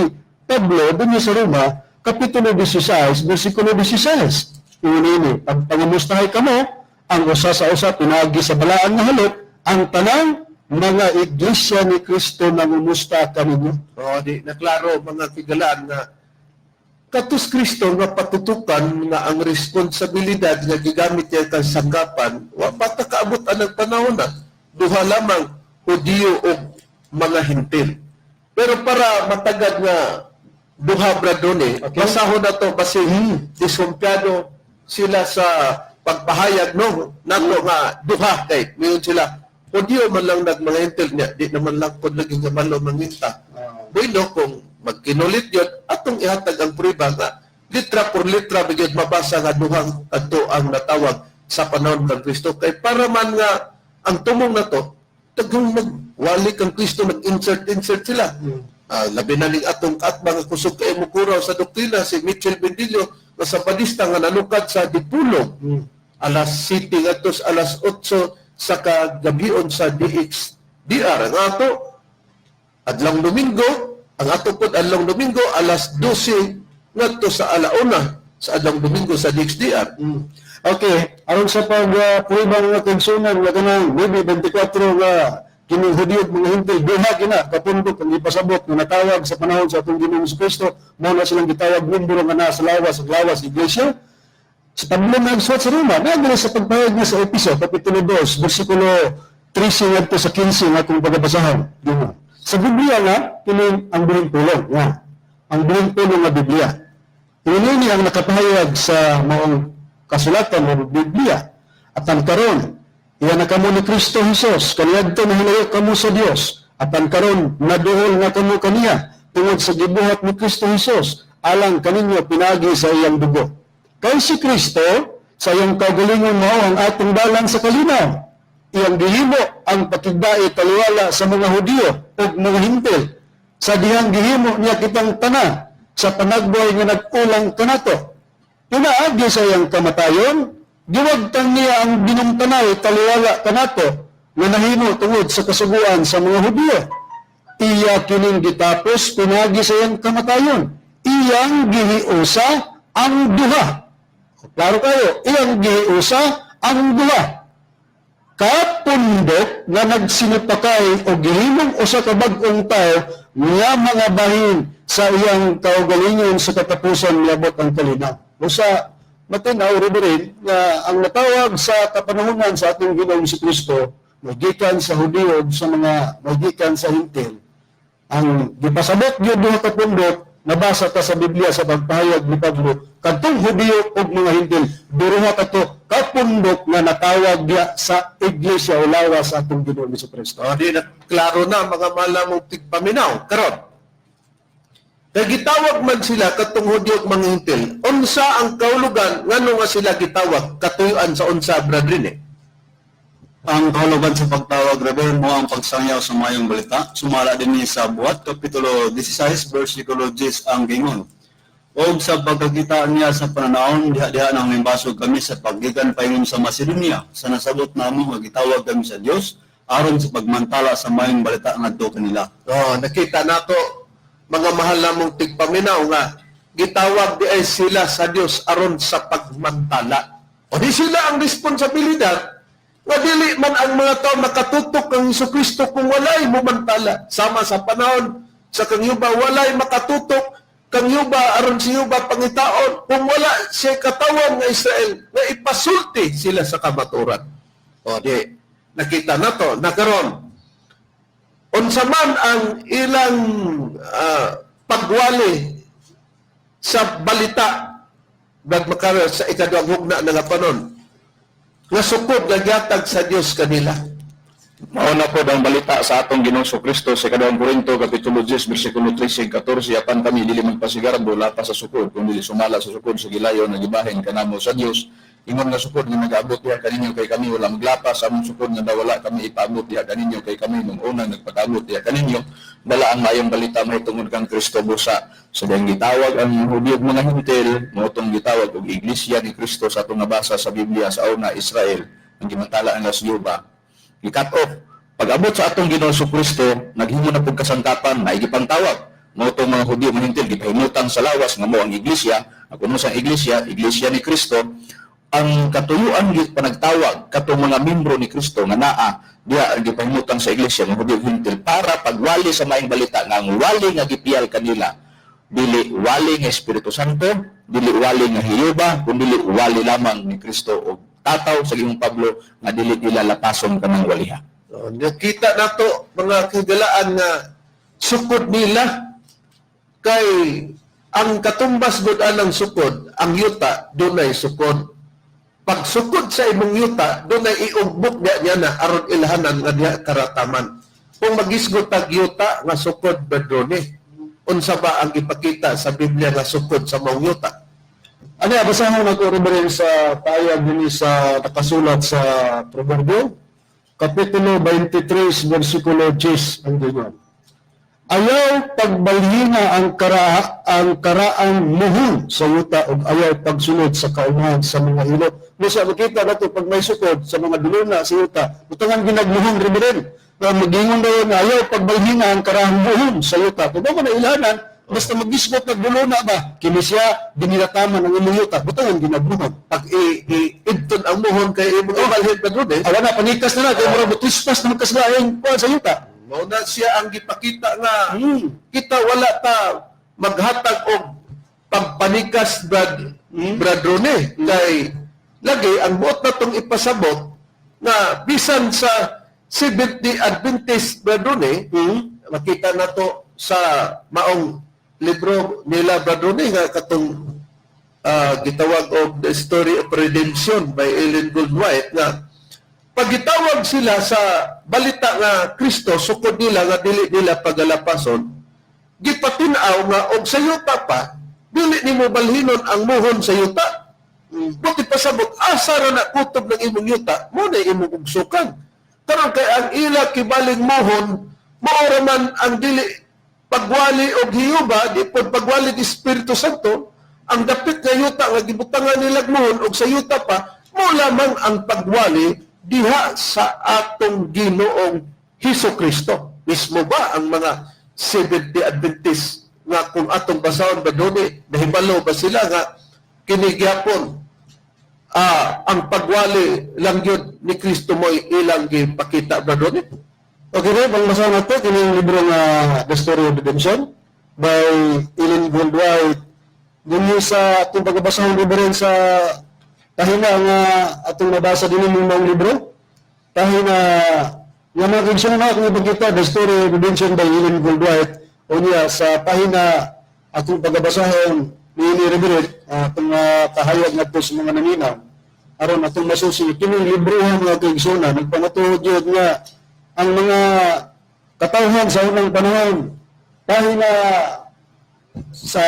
Pablo dinhi sa Roma kapitulo 16 bersikulo 16. Ingon ini, "Pagpangamustahay kamo ang usa sa usa pinaagi sa balaan nga halok. Ang tanang mga iglesia ni Cristo nangumusta kaninyo." O, di naklaro, mga kigalaan, nga katus Kristo nga patutukan nga ang responsibilidad nga gigamit niya kang sanggapan, wa pa ta kaabot anang panahon na duha lamang, Hudiyo o mga Hintil. Pero para matagad nga duha, bradone, basahon na to basin diskumpiyado sila sa pagpahayag no nato nga duha, kay mayon sila Hudiyo man lang nag mga Hintil niya, di naman lang pod lagi nga malo manginta. Bueno, kung magkinulit yun, atong ihatag ang prueba nga litra por litra bigyan mabasa nga duhang kadto ang natawag sa panahon ng Kristo. Kay para man nga ang tumong na to, tagang nagwali kang Kristo, nag-insert-insert sila. Ah, labi na ning atong at mga kusog kay mukuraw sa doktrina, si Mitchell Bendillo, nga Sabadista nga nanukad sa Dipulog, alas 7 ngadto sa alas 8 sa kagabion sa DXDR. Ang ato adlong Domingo, ang ato pod adlong Domingo alas 12 ngadto sa alauna sa adlong Domingo sa DXDR. Okay, aron sa pag prueba mga kaigsunan nga kanang 9:24 nga kining Hudiyo ug mga Hintil duha kina kapundok ang ipasabot nga natawag sa panahon sa atong Ginoong Kristo, mao na silang gitawag membro nga naa sa lawas ug lawas iglesia. Sa Pablo nagsuwat sa Roma, naa sa pagpahayag niya sa Episo, Kapitulo 2, versikulo 13 ngadto sa 15 nga akong pagabasahan. Di ba? Sa Biblia nga, kini ang buhing pulong. Nga. Ang buhing pulong nga Biblia. Ini ang nakapahayag sa maong kasulatan ng Biblia. "Apan karon, iya na kamo ni Kristo Jesus, kaniadto nahilayo kamo sa Dios. Apan karon, naduol na kamo kaniya, tungod sa gibuhat ni Kristo Jesus, alang kaninyo pinagi sa iyang dugo. Kay si Kristo, sa iyang kaugalingon mao ang atong dalan sa kalinaw. Iyang gihimo ang pakigdait taliwala sa mga Hudiyo ug mga Hintil. Sa dihang gihimo niya kitang tanan sa panagbuhay nga nag-ulang kanato. Pinaagi sa iyang kamatayon, giwagtang niya ang binumtanay taliwala kanato nga nahimo tungod sa kasuguan sa mga Hudiyo. Iya kining gitapos pinagi sa iyang kamatayon. Iyang gihiusa ang duha." Klaro kayo, iyang gihiusa ang duha kapundok nga nagsinipakay o gihimong usa ka bag-ong tawo nga mga bahin sa iyang kaugalingon sa katapusan miabot ang kalinaw. Usa matinaw, Reverend, nga ang natawag sa kapanahunan sa atong Ginoong Kristo magikan sa Hudiyo ug sa mga magikan sa Hintil, ang gipasabot gyud duha ka pundok, nabasa ta sa Biblia sa pagpahayag ni Pablo, kadtong Hudiyo ug mga Hintil, duha kato kapundok nga natawag diya sa iglesia o lawas sa atong Ginoong Kristo. O, di na klaro na, mga malamong tigpaminaw. Karon, kay gitawag man sila katong Hudyo ug mga Hintil, unsa ang kahulugan, ngano nga sila gitawag, katuyuan sa unsa, brethren eh? Ang kahulugan sa pagtawag, Reverend, mo ang pagsangyaw sa mayong balita. Sumala din ni sa Buhat, Kapitulo 16, versikulo 10 ang gingon, "Og sa pagkakita niya sa pananawon, diha-diha nang mimbasog kami sa paggikan paingon sa Macedonia. Sa nasabot namo nga gitawag kami sa Dios aron sa pagmantala sa mayong balita ngadto kanila." Oh, nakita nato, mga mahal namong tigpaminaw, nga gitawag di ay sila sa Dios aron sa pagmantala. O di sila ang responsibilidad nga dili man ang mga tao makatutok kang Kristo kung walay mumantala. Sama sa panahon sa kang Yuba, walay makatutok. Kang Jehova, aron si Jehova pangitaon kung wala siya katawan nga Israel nga ipasulti sila sa kamaturan. O di, nakita na to, nakaron. Unsa man ang ilang pagwali sa balita, Brad Macario, sa ikaduhang hugna na nga panon, nga sukod nga gihatag sa Dios kanila. Mao na pod ang balita sa atong Ginoong Kristo sa ikaduhang Korinto kapitulo 10 bersikulo 13 ug 14, apan kami dili magpasigarbo lapas sa sukod kundi sumala sa sukod sa gilayon nga gibahin kanamo sa Dios, ingon nga sukod nga nagaabot diha kaninyo, kay kami wala maglapas sa among sukod nga daw wala kami ipaabot diha kaninyo, kay kami nung unang nagpakaabot diha kaninyo dala ang maayong balita mahitungod kang Kristo busa. Sa diyang gitawag ang Hudyo ug mga Hintil, mao tong gitawag og iglesia ni Kristo sa atong nabasa sa Biblia. Sa una, Israel ang gimantala ang Jehova, gi-cut off. Pag-abot sa atong Ginoong Kristo, naghimo na pug kasangkapan, naigipang tawag. Mao tong mga Hudyo, mga Hintil, gipahimutang sa lawas nga mo ang iglesia, ang kuno sa iglesia, iglesia ni Kristo. Ang katuyuan gyud panagtawag katong mga membro ni Kristo nga naa diha ang gipahimutang sa iglesia ng Hudyo ug Hintil para pagwali sa maayong balita nga ang wali nga gipiyal kanila dili wali nga Espiritu Santo, dili wali nga Jehova, kundi wali lamang ni Kristo o tataw sa Ginoong Pablo nga dili nila lapason kanang waliha. So, nakita nato, mga kahigalaan, nga sukod nila kay ang katumbas gud anang sukod, ang yuta dunay sukod. Pag sukod sa imong yuta, dunay iugbok diya niya na aron ilhanan nga diha karataman. Kung magisgot tag yuta nga sukod, Bedrone, unsa ba ang ipakita sa Biblia nga sukod sa maong yuta? Ano, basahan nato, Reverend, sa payag dinhi sa nakasulat sa Proverbio, Kapitulo 23, versikulo 10 ang ganyan. "Ayaw pagbalhina ang karaang muhon sa yuta ug ayaw pagsunod sa kaumahan sa mga hilot." Musa makita nato pag may sukod sa mga duluna sa yuta, butangan ginagmuhon, Reverend. Na magingon daw nga ayaw pagbalhina ang karaang muhon sa yuta. Kung ba na ilhanan, basta magisgot nag duluna ba, kini siya dinilataman ang imong yuta, butangan ginagmuhon. Pag i-idton ang muhon kay imong ibalhin, Bedrone, Awa na, panikas na na, kaya mura trespass na magkaslaing kuan sa yuta. Mao na siya ang gipakita nga kita wala ta maghatag og pagpanikas, Brad Rone, kay lagi ang buot natong ipasabot nga bisan sa Seventh-day Adventist, Brad Rone, makita nato sa maong libro nila, Brad Rone, nga katong gitawag og The Story of Redemption by Ellen Gould White, nga pagitawag sila sa balita nga Kristo sukod nila nga dili nila pagalapason, gipatin-aw nga og sa yuta pa dili nimo balhinon ang muhon sa yuta. Buti pasabot asa ra na kutob ng imong yuta mo na imong ugsukan. Karon kay ang ila kibaling muhon mao ra man ang dili pagwali og Jehova, di pod pagwali og Espiritu Santo. Ang dapit nga yuta nga gibutangan nila muhon og sa yuta pa mo lamang ang pagwali diha sa atong Ginoong Hesus Kristo. Mismo ba ang mga Seventh-day Adventist nga kung atong basahon ba duni, nahibalo ba sila nga kini gyapon ang pagwali lang yun ni Kristo mo'y ilang gipakita ba duni? Okay, Rev, ang basahan nato kining libro nga The Story of Redemption by Ellen Gould White. Dinhi sa atong pagbabasahon, Reverend, sa pahina nga atong nabasa dinhi mong libro. Pahina nga mga kaigsoon na akong ipakita, The Story of Redemption by Ellen Gould White. O niya, sa pahina atong pagbabasahon ni Reverend, atong kahayag ngadto sa mga naminaw aron atong masusi kining libro, mga kaigsoon, nagpamatuod yun nga ang mga katawhan sa unang panahon, pahina sa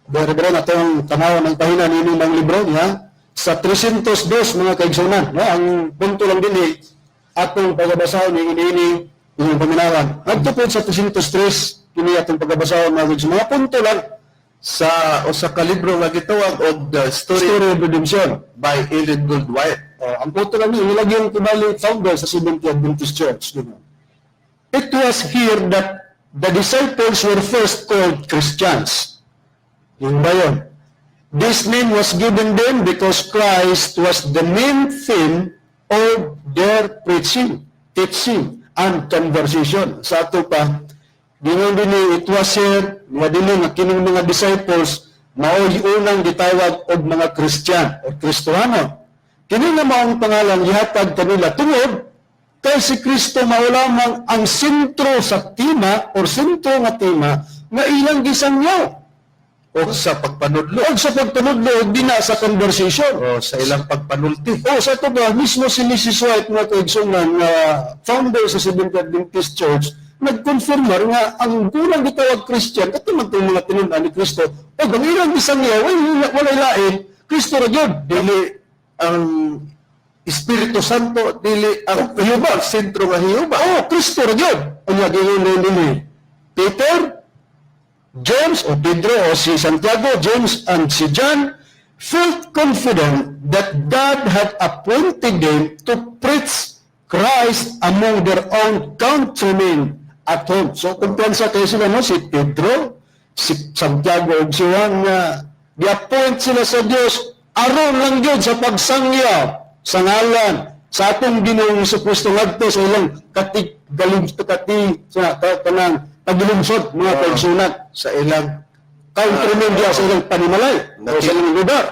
Reverend, atong tanaw ng pahina nini ng libro niya sa 302, mga kaigsunan, no? Ang punto lang dinhi atong pagabasahon ni ini inyong paminawan ngadto po sa 303 kini atong pagabasahon, mga kaigsunan, mga punto lang. Sa usa ka libro nga gitawag og The Story, Story of Redemption by Ellen Gould White. Oh, ang punto lang niya, nilagyan kibali founder sa Seventh Adventist Church. Di ba? "It was here that the disciples were first called Christians." Yung ba yun? "This name was given them because Christ was the main theme of their preaching, teaching, and conversation." Sa ato pa, Gingon dinhi, it was said nga dili nga kining mga disciples mao'y unang gitawag og mga Christian o Kristohano. Kini nga maong pangalan gihatag kanila tungod kay si Kristo mao lamang ang sentro sa tema or sentro nga tema nga ilang gisangyaw. O sa pagpanudlo. Og sa pagpanudlo og dina sa conversation. O sa ilang pagpanulti. O sa ito ba, mismo si Mrs. White nga kaigsunan nga founder sa Seventh Adventist Church, nagkonfirmar nga ang unang gitawag Christian, kato man itong mga tinun-an ni Kristo, o ang ilang gisangyaw, ay walay lain, Kristo ra gyud. Dili ang Espiritu Santo, dili ang Jehova, sentro nga Jehova. Oh, Kristo ra gyud. Unya giingon dinhi. Peter, James o Pedro o si Santiago, James and si John felt confident that God had appointed them to preach Christ among their own countrymen at home. So, kumpiyansa kayo sila, no? Si Pedro, si Santiago ug si Juan nga gi-appoint sila sa Dios aron lang gyud sa pagsangyaw sa ngalan sa atong Ginoong Kristo ngadto sa ilang katig galing kati sa kanang tagilungsod, mga kaigsunan, Sa ilang countrymen diya sa ilang panimalay o sa ilang lugar.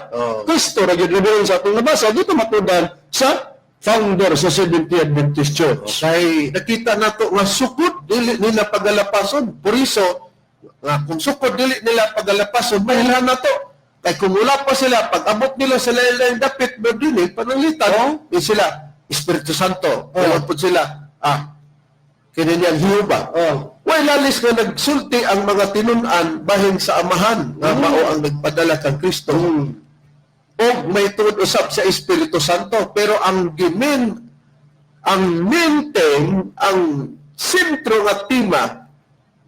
Kristo ra gyud reveal sa atong nabasa dito matudan sa founder sa Seventh Adventist Church. Kay nakita nato nga sukod dili nila pagalapason. Puriso nga kung sukod dili nila pagalapason, mahilhan nato. Kay kung wala pa sila, pag abot nila sa lain dapit, mo dili pananglitan, di sila Espiritu Santo. Oh. Pud sila, kini niyang Jehova. Way lalis nga nagsulti ang mga tinun-an bahin sa amahan nga mao ang nagpadala kang Kristo. Og may tuod usab sa Espiritu Santo, pero ang gimin ang main thing, ang sentro nga tema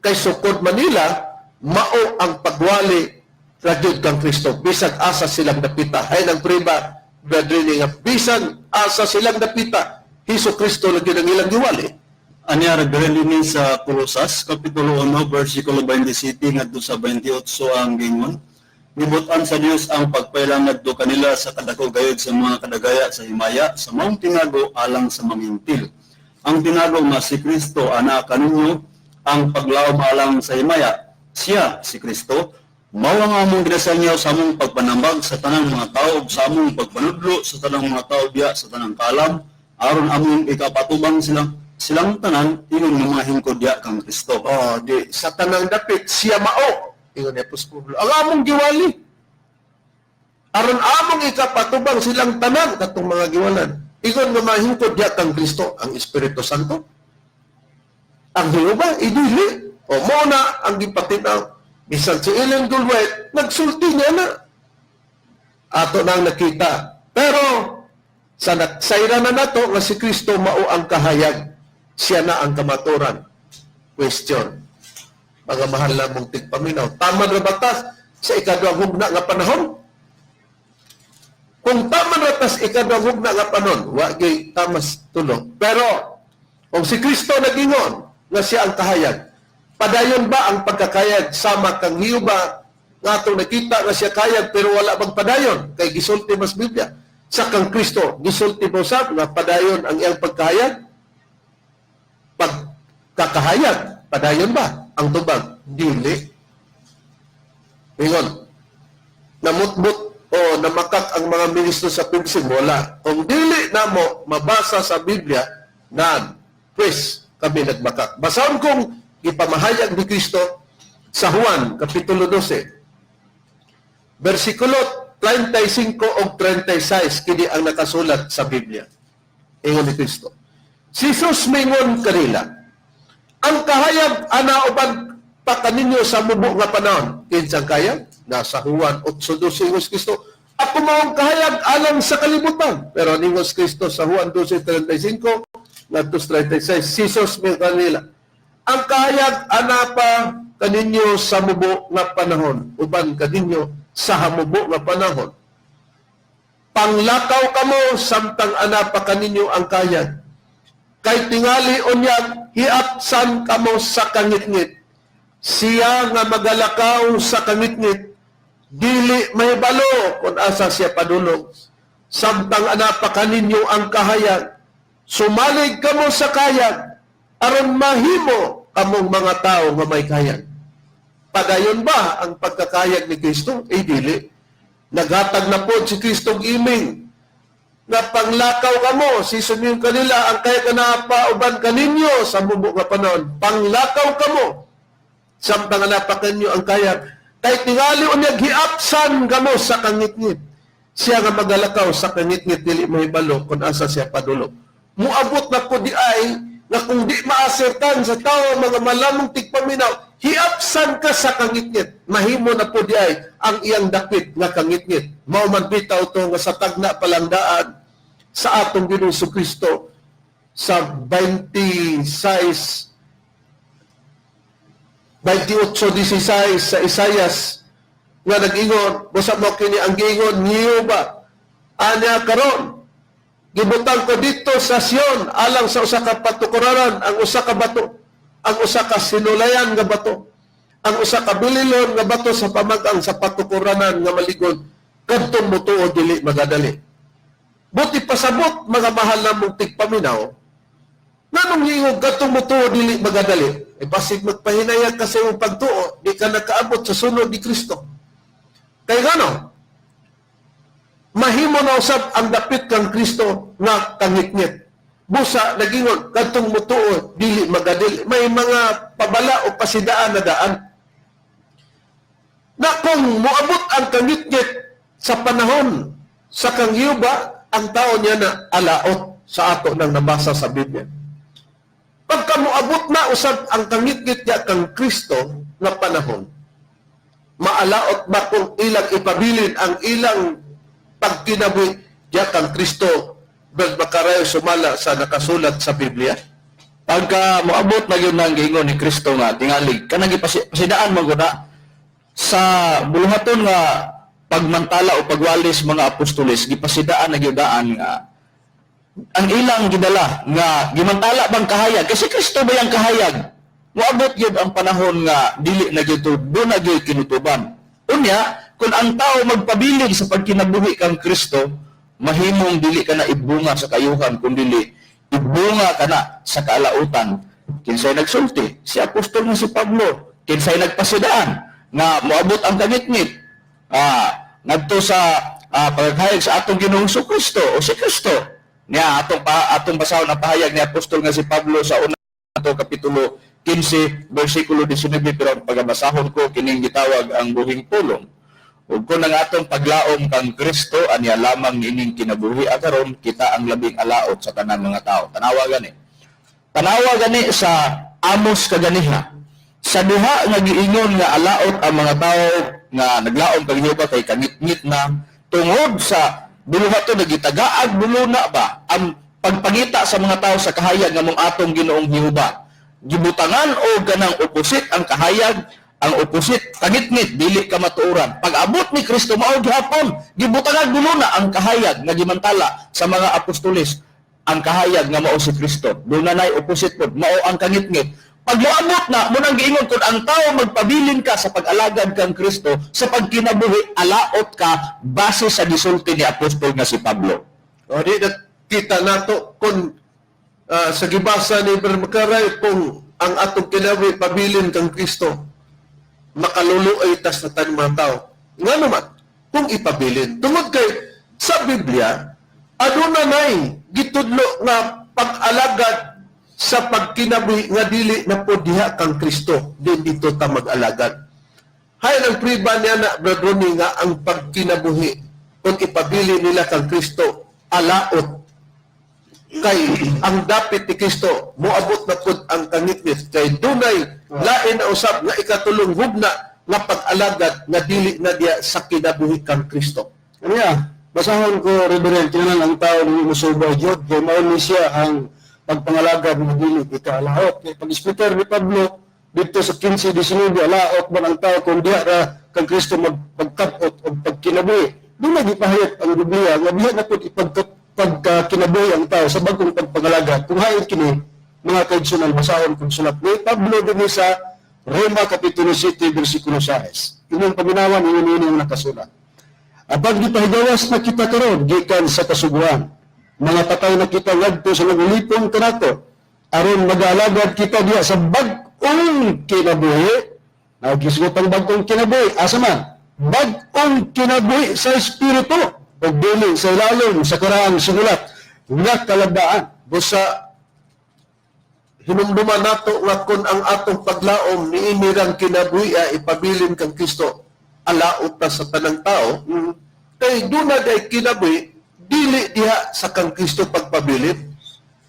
kay sukod Manila, mao ang pagwali ra gyud kang Kristo bisag asa silang dapita. Hay nang priba, brethren, nga bisan asa silang dapita, Hesus Kristo lagi ang ilang giwali. Anya, Reverend, ini sa Colosas, Kapitulo 1, versikulo 27 ngadto sa 28 ang gingon. Gibutan sa Dios ang pagpailang ngadto kanila sa kadako gayud sa mga kadagaya sa himaya sa maong tinago alang sa mangintil. Ang tinago nga si Kristo ana kaninyo ang paglaom alang sa himaya. Siya si Kristo mao ang among ginasanyaw sa among pagpanambag sa tanang mga tao ug sa among pagpanudlo sa tanang mga tao biya sa tanang kaalam aron among ikapatubang silang silang tanan ingon nga mga hingkod diya kang Kristo. Oh, di sa tanang dapit siya mao. Ingon ni Apostol Pablo. Ang among giwali. Aron among ikapatubang silang tanan katong mga giwalan. Ingon nga mahingkod diya kang Kristo ang Espiritu Santo. Ang Jehova idili. O mo na ang gipatinaw. Bisan si Ellen Gulwet, nagsulti niya na. Ato nang nakita. Pero sa nagsayra na nato nga si Kristo mao ang kahayag. Siya na ang kamaturan. Question. Mga mahal na mong tigpaminaw. Tama na batas sa ikaduhang hugna nga panahon? Kung tama na tas ikaduhang hugna nga panahon, wa gyud tamas tulo. Pero kung si Kristo nagingon nga siya ang kahayag, padayon ba ang pagkakayag sama kang Jehova nga atong nakita nga siya kayag pero wala bang padayon kay gisulti mas Biblia sa kang Kristo gisulti mo sab nga padayon ang iyang pagkahayag? Pagkakahayag, padayon ba ang tubag? Dili. Ingon, namutmut o namakak ang mga ministro sa PBC, wala. Kung dili namo mabasa sa Biblia, nan, pues, kami nagmakak. Basahon kong gipamahayag ni Kristo sa Juan, Kapitulo 12, versikulo 35 o 36, kini ang nakasulat sa Biblia. Ingon ni Kristo. Si Jesus mingon kanila, ang kahayag ana uban pa kaninyo sa mubo nga panahon. Kinsang kayag? Nasa Juan 8:12 ingos Kristo. Ako maong kahayag alang sa kalibutan. Pero ningos Kristo sa Juan 12:35 ngadto 36, si Jesus mingon kanila, ang kahayag ana pa kaninyo sa mubo nga panahon, uban kaninyo sa hamubo nga panahon. Panglakaw kamo samtang ana pa kaninyo ang kahayag. Kay tingali unyag hiapsan kamo sa kangitngit. Siya nga magalakaw sa kangitngit, dili mahibalo kung asa siya padulong. Samtang ana pa kaninyo ang kahayag, sumalig kamo sa kayag, aron mahimo Kamong mga tao nga may kayag. Padayon ba ang pagkakayag ni Kristo? Eh, dili. Naghatag na po si Kristo og iming nga panglakaw kamo, si Simeon kanila, ang kaya ka napauban kaninyo sa mubo nga panahon. Panglakaw kamo, samtang nga napakanyo ang kayag. Kay tingali unya giapsan kamo sa kangitngit. Siya nga magalakaw sa kangitngit, dili mahibalo kung asa siya padulong. Muabot na po di ay nga kung di maasertan sa tao, mga malamong tigpaminaw, hiapsan ka sa kangitngit. Mahimo na po di ay ang iyang dapit nga kangitngit. Mao man bitaw to nga sa tagna palang daan sa atong Ginoong Kristo sa 26 28:16 sa Isayas nga nag-ingon, busa mo kini ang giingon niyo ba anya karon, gibutang ko dito sa Sion alang sa usa ka patukuraran ang usa ka bato, ang usa ka sinulayan nga bato, ang usa ka bililon nga bato sa pamagang sa patukuranan nga maligon, kadtong mutuo dili magadali. Buti pasabot, mga mahal namong tigpaminaw, nganong giingog kadtong mutuo dili magadali? E basig magpahinayag ka sa imong pagtuo, di ka nakaabot sa sunod ni Kristo. Kay ngano? Mahimo na usab ang dapit kang Kristo nga kangitngit. Busa nagingon kadtong mutuo dili magadali. May mga pabala o pasidaan na daan. Na kung moabot ang kangitngit sa panahon sa kang Yuba, ang tao niya na alaot sa ato nang nabasa sa Biblia. Pagka moabot na usab ang kangitngit niya kang Kristo nga panahon, maalaot ba kung ilang ipabilin ang ilang pagkinabuhi diya kang Kristo, Brad Macarayo, sumala sa nakasulat sa Biblia? Pagka moabot na yun ang giingon ni Kristo nga tingali kanang gipasidaan mo gud na sa buluhaton nga pagmantala o pagwalis mga apostoles, gipasidaan na gyud daan nga ang ilang gidala nga gimantala bang kahayag kasi Kristo ba yang kahayag, moabot gyud ang panahon nga dili na gyud to, do na gyud kinutuban. Unya kung ang tao magpabilin sa pagkinabuhi kang Kristo, mahimong dili ka na ibunga sa kayuhan kun dili ibunga ka na sa kaalautan. Kinsay nagsulti? Si apostol nga si Pablo. Kinsay nagpasidaan nga moabot ang kangitngit ngadto sa pagkahayag sa atong Ginoong Kristo o si Kristo niya? Atong pa, atong basahon ang pahayag ni apostol nga si Pablo sa una ato kapitulo 15 bersikulo 19, pero ang pagabasahon ko kining gitawag ang buhing pulong. Ug kung ang atong paglaom kang Kristo anya lamang niining kinabuhi karon, kita ang labing alaot sa tanan mga tao. Tanawa gani. Tanawa gani sa Amos kaganiha. Sa duha nga giingon nga alaot ang mga tao nga naglaom kang Jehova kay kangitngit na tungod sa buluhaton nagitagaag buluna ba ang pagpangita sa mga tao sa kahayag nga mong atong Ginoong Jehova. Gibutangan o ganang opposite ang kahayag, ang opposite kangitngit, dili ka matuoran. Pag-abot ni Kristo, mao gihapon gibutangan buluna ang kahayag nga gimantala sa mga apostoles, ang kahayag nga mao si Kristo. Doon na nay opposite pod, mao ang kangitngit. Pag moabot na, mo nang giingon kung ang tao magpabilin ka sa pag-alagad kang Kristo, sa pagkinabuhi, alaot ka base sa gisulti ni apostol nga si Pablo. O di na kita nato kung sa gibasa ni Brad Macaray, kung ang atong kinabuhi pabilin kang Kristo, makaluluoy tas na taning mga tao. Nga naman, kung ipabilin. Tungod kay sa Biblia, aduna nay gitudlo nga pag-alagad sa pagkinabuhi nga dili na po diha kang Kristo, din dito ta mag-alagad. Hay ang priba niya na, Brad Ronnie, nga ang pagkinabuhi, kung ipabili nila kang Kristo, alaot. Kay ang dapit ni Kristo, moabot na pud ang kangitngit. Kay dunay lain na usab nga ikatulong hugna nga pag-alagad nga dili na diya sa kinabuhi kang Kristo. Ano ya? Basahon ko, Reverend, kinalan ang tao ni musubay Diyo, kay mao ni siya ang pagpangalagad ng dili kita alaot. Kay pag-speaker ni Pablo, dito sa 15:19, alaot man ang tao kung diha ra kang Kristo magpagkapot o pagkinabuhi. Doon na gipahayag ang Biblia, nga diha na pud pagkakinabuhi ang tao sa bagong pagpangalagad. Kung hain kini, mga kaigsunan, basahon kong sulat ni Pablo dinhi sa Roma Kapitulo 7, versikulo 6. Inyong paminawan, inyon ini ang nakasulat. Apag gipahigawas na kita karon gikan sa kasuguan, mga patay na kita ngadto sa nagulipong kanato, aron mag-alagad kita diha sa bag bag-ong kinabuhi. Nagisgot ang bag-ong kinabuhi. Asa man? Bag-ong kinabuhi sa Espiritu o dili sa ilalom sa karaang sinulat nga kalagdaan. Busa hinumduman nato nga kun ang atong paglaom niini rang kinabuhi ipabilin kang Kristo, alaot ta sa tanang tao, kay duna day kinabuhi dili diha sa kang Kristo pagpabilin.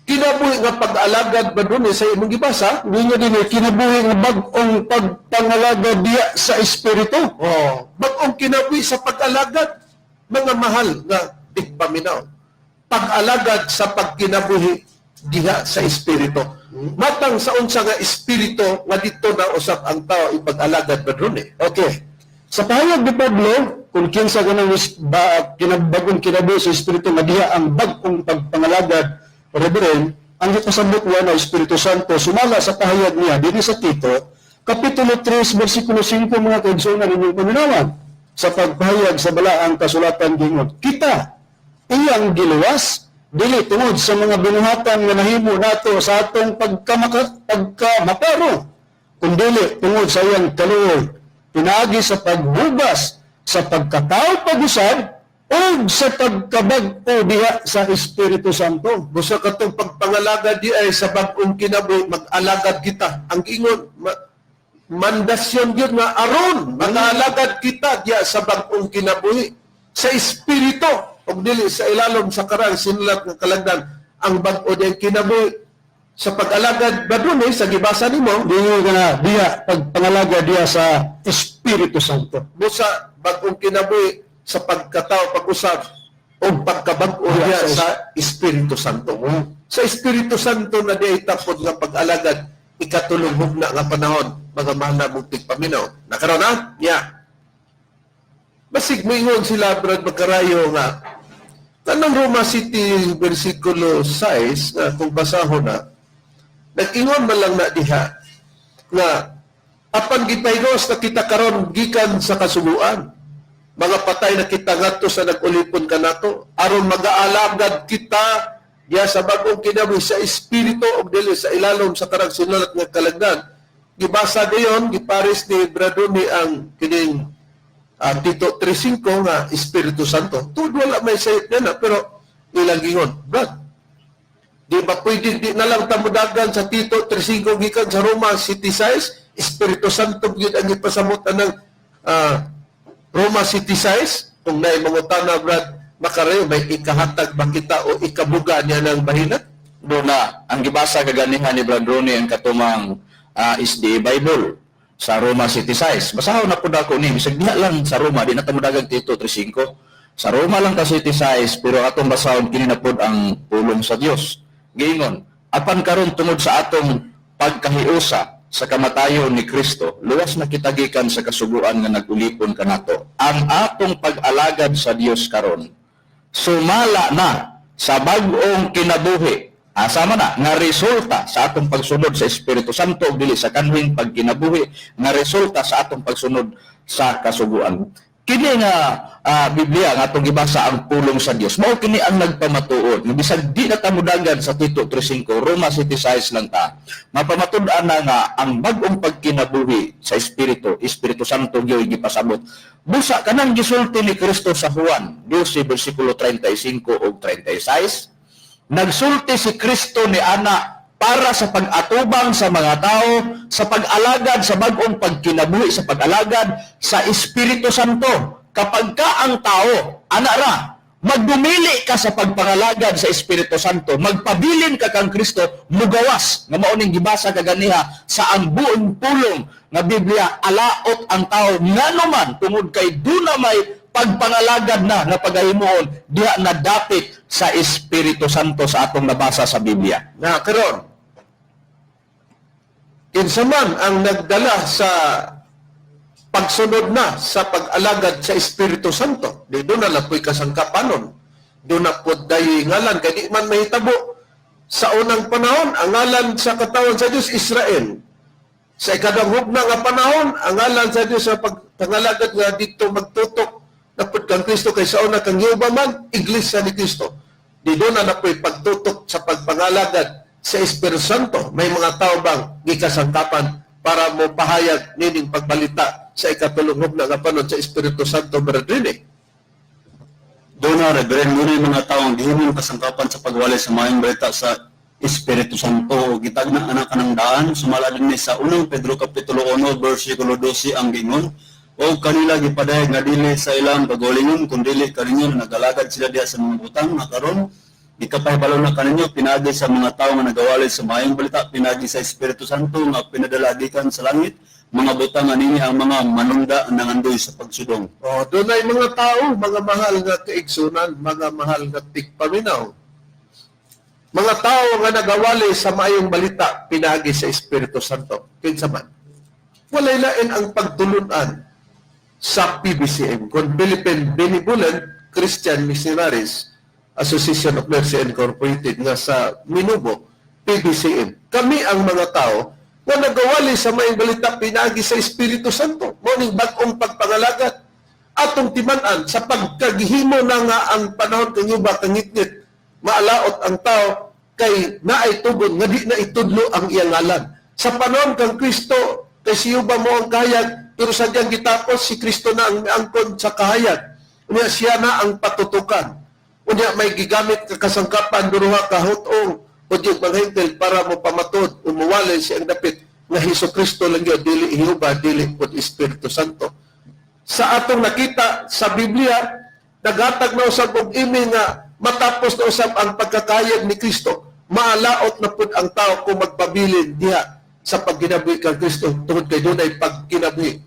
Kinabuhi nga pag-alagad ba dun eh, sa imong gibasa? Hindi nga din eh, kinabuhi nga bag-ong pagpangalaga diya sa Espiritu. Oh, bag-ong kinabuhi sa pag-alagad, mga mahal nga tigpaminaw. Pag-alagad sa pagkinabuhi diha sa espiritu. Matang sa unsa nga espiritu nga dito na usap ang tao ipag-alagad ba dun eh. Okay. Sa pahayag ni Pablo, kung kinsa ganang ba, kinabagong kinabuhi sa Espiritu nga diha ang bag-ong pagpangalagad, Reverend, ang gipasabot niya na Espiritu Santo sumala sa pahayag niya dinhi sa Tito, Kapitulo 3, versikulo 5, mga kaigsuonan, inyong paminawan, sa pagpahayag sa balaang kasulatan gingon, kita iyang giluwas dili tungod sa mga binuhatan nga nahimo nato sa atong pagkamaparo, kundili tungod sa iyang kaluoy pinaagi sa paghugas sa pagkatao pag-usab ug sa pagkabag-o diha sa Espiritu Santo. Busa katong pagpangalagad di ay sa bag-ong kinabuhi, mag-alagad kita. Ang ingon, mandasyon yun nga aron, mag-alagad kita diya sa bag-ong kinabuhi sa espiritu ug dili sa ilalom sa karang sinulat nga kalagdan. Ang bag-o diyang kinabuhi sa pag-alagad ba dun eh, sa gibasa nimo? Dingo ka na diha pagpangalaga diha sa Espiritu Santo. Busa bag-ong kinabuhi sa pagkatao pag-usab o pagkabag-o diha sa Espiritu Santo. Sa Espiritu Santo na diya itapod nga pag-alagad ikatulong hugna nga panahon, mga mahal na mong tigpaminaw. Nakaroon na? Yeah. Basig moingon sila, Brad Magkarayo, nga tanong Roma City versikulo 6 na kung basahon na, nag-ingon man lang na diha nga apan gipahigos na kita karon gikan sa kasuguan, mga patay na kita ngadto sa nag-ulipon kanato, aron magaalagad kita diya sa bag-ong kinabuhi sa espiritu ug dili sa ilalom sa karang sinulat nga kalagdan. Gibasa gayon, gipares ni Bradoni ang kining Tito 3:5 nga Espiritu Santo. Tungod wala may sayop niya na, pero ilang gingon, Brad, di ba pwede di na lang tamudagan sa Tito 3:5 gikan sa Roma City 6, Espiritu Santo gyud ang gipasamot anang Roma City 6? Kung naay mangutana, Brad Makarayo, may ikahatag ba kita o ikabuga niya ng bahina? Do na ang gibasa kaganihan ni Brad Ronnie ang katumang SDA Bible sa Roma City 6. Basahon na pud ako ni bisag diha lang sa Roma, di na ta modagang Tito 3:5. Sa Roma lang ta City 6, pero atong basahon kini na pud ang pulong sa Dios. Giingon, apan karon tungod sa atong pagkahiusa sa kamatayon ni Kristo, luwas na kita gikan sa kasuguan nga nag-ulipon kanato. Ang atong pag-alagad sa Dios karon sumala na sa bag-ong kinabuhi. Asa man na nga resulta sa atong pagsunod sa Espiritu Santo ug dili sa kanhing pagkinabuhi nga resulta sa atong pagsunod sa kasuguan. Kini nga Biblia nga atong gibasa ang pulong sa Dios. Mao kini ang nagpamatuod nga bisag di na ta modagan sa Tito 3:5, Roma 7:6 lang ta. Mapamatud-an na nga ang bag-ong pagkinabuhi sa Espiritu, Espiritu Santo gyoy gipasabot. Busa kanang gisulti ni Kristo sa Juan 12 versikulo 35 ug 36, nagsulti si Kristo ni ana para sa pag-atubang sa mga tao, sa pag-alagad sa bag-ong pagkinabuhi, sa pag-alagad sa Espiritu Santo. Kapag ka ang tao, ana ra, magdumili ka sa pagpangalagad sa Espiritu Santo, magpabilin ka kang Kristo, mugawas, nga mao ning gibasa kaganiha sa ang buong pulong nga Biblia, alaot ang tao nganuman tungod kay duna may pagpangalagad na nga pagahimuon diha na dapit sa Espiritu Santo sa atong nabasa sa Biblia. Na karon, kinsa man ang nagdala sa pagsunod na sa pag-alagad sa Espiritu Santo, di doon na lang po'y kasangkapanon. Doon na po dayo'y ngalan, kaya di man mahitabo. Sa unang panahon, ang ngalan sa katawan sa Diyos, Israel. Sa ikaduhang hugna nga panahon, ang ngalan sa Diyos sa pagpangalagad nga dito magtutok na pud kang Kristo, kay sa una kang Jehova man, Iglesia ni Kristo. Di doon na napoy pagtutok sa pagpangalagad sa Espiritu Santo? May mga tao bang gikasangkapan para mo pahayag nining pagbalita sa ikatulong hugna nga panahon sa Espiritu Santo, Brad Rene? Doon na, Reverend, ngunit mga taong gihimong kasangkapan sa pagwali sa maayong balita sa Espiritu Santo o gitagna anak kanang daan, sumala din ni sa unang Pedro Kapitulo 1, versikulo 12 ang gingon, o kanila gipadayag nga dili sa ilang kagalingon, kundili kaninyo na nagalagad sila diha sa mga butang nga karon gikapahibalo na kaninyo pinagi sa mga tawo nga nagawali sa maayong balita pinagi sa Espiritu Santo nga pinadala gikan sa langit, mga butang nga nini ang mga manunda nangandoy sa pagsudong. Oh, doon ay mga tao, mga mahal nga kaigsunan, mga mahal nga tigpaminaw. Mga tao nga nagawali sa maayong balita pinagi sa Espiritu Santo. Kinsa man. Walay lain ang pagtulunan sa PBCM, kon Philippine Benevolent Christian Missionaries Association of Mercy Incorporated nga sa Minubo, PBCM. Kami ang mga tao nga nagawali sa maayong balita pinagi sa Espiritu Santo. Mao ning bag-ong pagpangalagat atong timan-an sa pagkagihimo na nga ang panahon kang yuba kangitngit maalaot ang tao kay naay tugon nga di na itudlo ang iyang ngalan. Sa panahon kang Kristo, kay si Yuba mo ang kahayag, pero sadyang gitapos si Kristo na ang miangkon sa kahayag. Unya siya na ang patutukan. Unya may gigamit ka kasangkapan duruha ka hutong o di mga hintil para mo pamatod umuwalay siya ang dapit nga Hesus Kristo lang yun, dili Jehova, dili pod Espiritu Santo. Sa atong nakita sa Biblia, naghatag na usab og imi nga matapos na usab ang pagkakayag ni Kristo, maalaot na pud ang tao kung magpabilin diha sa pagkinabuhi kang Kristo tungod kay dunay pagkinabuhi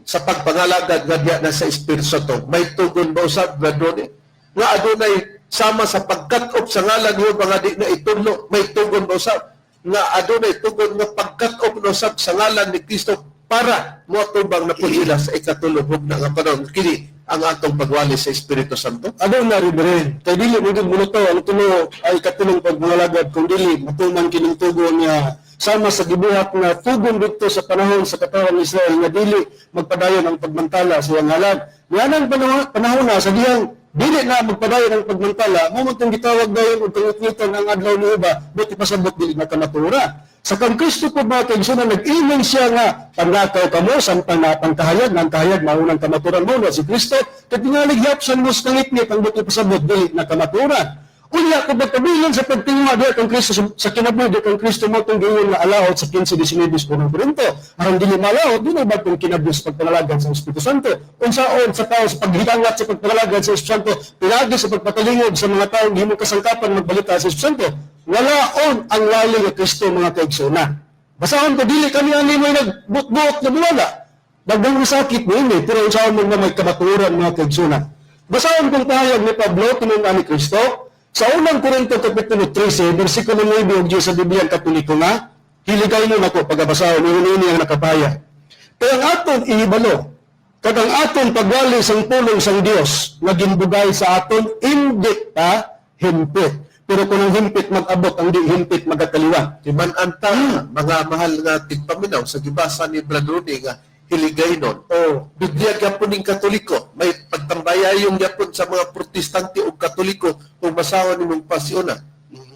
sa pagpangalagad nga diha na sa Espiritu Santo. May tugon ba usab nga dunay nga adunay sama sa pagkat-op sa ngalan ni Jehova nga di na itudlo? May tugon ba usab nga adunay tugon nga pagkat-op na usab sa ngalan ni Kristo para moatubang na pud sila sa ikatulong hugna nga panahon, kini ang atong pagwali sa Espiritu Santo? Ano na, Reverend? Kay dili mo gud mulutaw ang tulo ay katulong pagmangalagad kung dili matuman kining tugon niya sama sa gibuhat nga tugon didto sa panahon sa katawhan ni Israel nga dili magpadayon ang pagmantala sa iyang ngalan. Nianang panahon na sa dihang dili na magpadayon ang pagmantala, mao man tong gitawag dayon og kangitngitan ang adlaw ni Uba, buot ipasabot dili na kamatura. Sa kang Kristo po, mga kaigsunan, nag-ingon siya nga panglakaw kamo samtang napang kahayag, ng kahayag maunang kamaturan mo na si Kristo, kay tingalig yapsan mo sa kangitngit ang buot ipasabot dili na kamaturan. Unya kung magkabilin sa pagtinguha diha kang Kristo sa kinabuhi diha kang Kristo mo itong giingon nga alaot sa 15:19 unang Korinto. Aron dili malaot, di na bagong kinabuhi sa pagpangalagad sa Espiritu Santo. Unsaon sa tao sa paghidangat sa pagpangalagad sa Espiritu Santo, pinagi sa pagpatalingog sa mga taong gihimong kasangkapan magbalita sa Espiritu Santo. Walaon ang wali nga Kristo, mga kaigsoona. Basahon ko, dili kami ani mo nagbutbuot na buwala. Daghang sakit mo ini, pero unsaon mo nga may kamatuoran, mga kaigsoona. Basahon kong pahayag ni Pablo tinun ni Kristo sa unang Korinto Kapitulo 13, versikulo 9 ug 10 sa Biblia Katoliko nga, hiligay mo nako pagabasahon ini ang nakapaya. Kaya ang aton ihibalo, kag ang aton pagwali sang pulong sang Dios nga ginbugay sa aton indi pa himpit. Pero kung ang himpit mag-abot, ang di himpit magataliwan. Timan-an ta, mga mahal nga tigpaminaw, sa gibasa ni Brad Rudy nga hiligay nun. Oh. Biblia gyapon ning Katoliko, may pagtambayayong gyapon sa mga Protestante ug Katoliko kung basahon nimong pasiuna.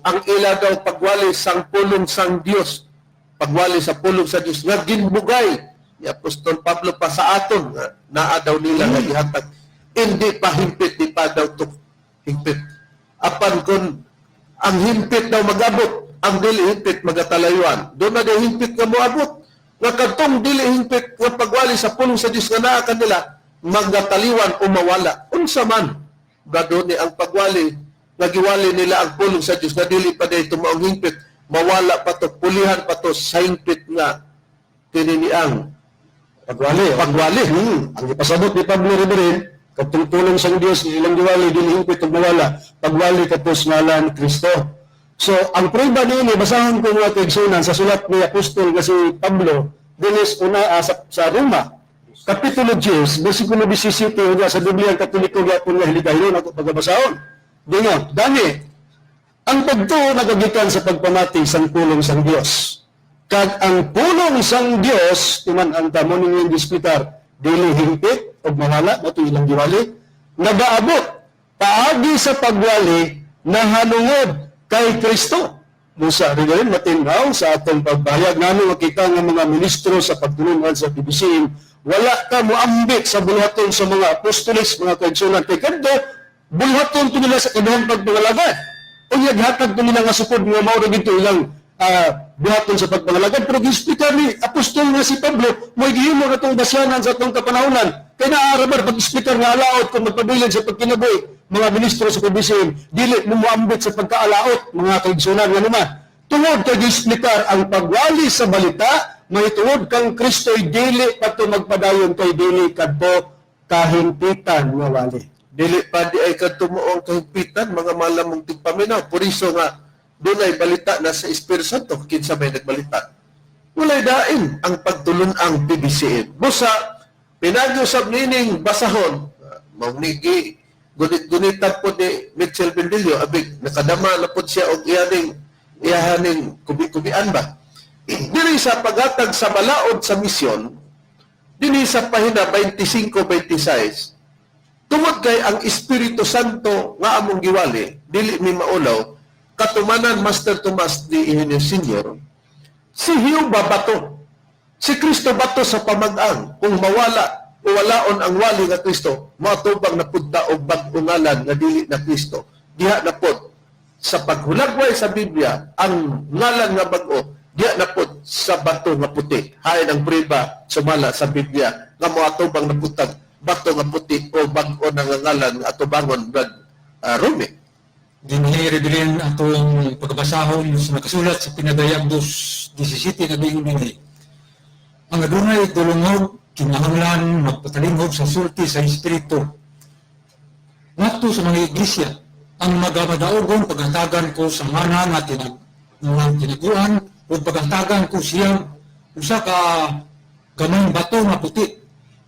Ang ila daw pagwali sang pulong sang Dios, pagwali sa pulong sa Dios nga ginbugay ni Apostol Pablo pa sa aton nga naa daw nila nga gihatag hindi pa himpit, di pa daw to himpit. Apan kung ang himpit daw magabot, ang dili himpit magatalayuan. Doon na daw himpit nga moabot. Nga kadtong dili himpit nga pagwali sa pulong sa Dios nga naa kanila, magataliwan o mawala. Unsa man, gado ni ang pagwali, nga giwali nila ang pulong sa Dios nga dili pa day tumaong himpit, mawala pa to, pulihan pa to sa himpit nga kini ni ang Pagwali. Oh. Pagwali. Ang ipasabot ni Pablo, Reverend, kadtong pulong sang Dios ilang giwali dili hingpit ug mawala, pagwali kadto sa ngalan ni Kristo. So, ang prueba niini basahon ko, mga kaigsunan, sa sulat ni Apostol nga si Pablo dinis una sa Roma Kapitulo 10, versikulo 17 unya sa Biblia ang Katoliko gyapon nga hiligayon ako pagabasahon. Dingon, dani, ang pagtuo nagagikan sa pagpamati sang pulong sang Dios. Kag ang pulong sang Dios, timan ang tamo ning dispitar, dili hingpit og mawala, mao ilang giwali, nagaabot paagi sa pagwali nahanungod kay Kristo. Musa Reverend matinhaw sa atong pagbayag nano makita nga mga ministro sa pagtulungan sa PBCM wala ka moambit sa buluhaton sa mga apostoles, mga kaigsunan, kay kadto buluhaton to nila sa kadahang pagpangalagad. Unya gihatag to nila nga sukod nga mao ra gito ilang buhaton sa pagpangalagad, pero gi-explicar ni apostol nga si Pablo mo'y gihimo na itong basyanan sa atong kapanahonan kay naa ra ba pag-explicar nga alaot kung magpabilin sa pagkinabuhi mga ministro sa PBCM dili mo moambit sa pagkaalaot, mga kaigsunan. Nga naman tungod kay gi-explicar ang pagwali sa balita mahitungod kang Kristo'y dili pa to magpadayon kay dili kadto kahimpitan nga wali. Dili pa di ay kadto mo ang kahigpitan, mga malamong tigpaminaw. Puriso nga dunay balita na sa Espiritu Santo, kinsa may nagbalita. Walay dain ang pagtulun-ang PBCM. Busa, pinagi usab nining basahon, mao ni gi gunit-gunitan po ni Mitchell Bendillo, abig nakadama na po siya og iyaning iyahaning kubi-kubian ba. Dili sa paghatag sa balaod sa misyon, dinhi sa pahina 25-26, tungod kay ang Espiritu Santo nga among giwali, dili mi maulaw, katumanan Master Tomas di Eugenio Senior, si Jehovah bato, si Kristo bato sa pamag-ang, kung mawala o walaon ang wali nga Kristo, moatubang na punta og bag-ong ngalan nga dili na Kristo. Diha na pod sa paghulagway sa Biblia, ang ngalan nga bag-o, diha na pod sa bato nga puti. Hain ang priba sumala sa Biblia nga moatubang na puntag bato nga puti o bag-o na nga ngalan nga atubangon Brad Rumi. Dinhi, Reverend, atong pagbasahon sa nakasulat sa Pinadayag 2.17 na bingon dinhi. Ang adunay dulungog kinahanglan magpatalingog sa sulti sa Espiritu. Ngadto sa mga iglesia, ang magamadaogon paghatagan ko sa mana nga nga tinaguan ug paghatagan ko siya usa ka gamay bato nga puti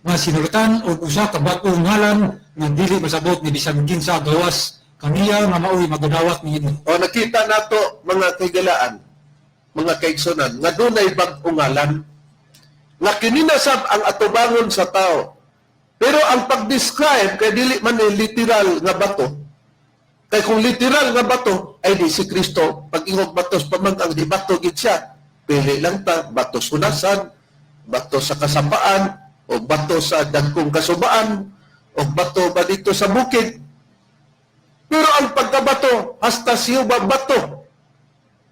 nga sinulatan og usa ka bag-ong ngalan nga dili masabot ni bisan kinsa gawas kaniya nga maoy magadawat niini. O nakita nato, mga kaigalaan, mga kaigsunan, nga dunay bag-ong ngalan nga kininasab ang atubangon sa tao. Pero ang pag-describe kay dili man ni literal nga bato. Kay kung literal nga bato ay di si Kristo pag ingog bato sa pamag-ang di bato gid siya. Pili lang ta bato sunasan, bato sa kasapaan, o bato sa dagkong kasubaan, o bato ba dito sa bukid. Pero ang pagkabato, hasta siyo ba bato.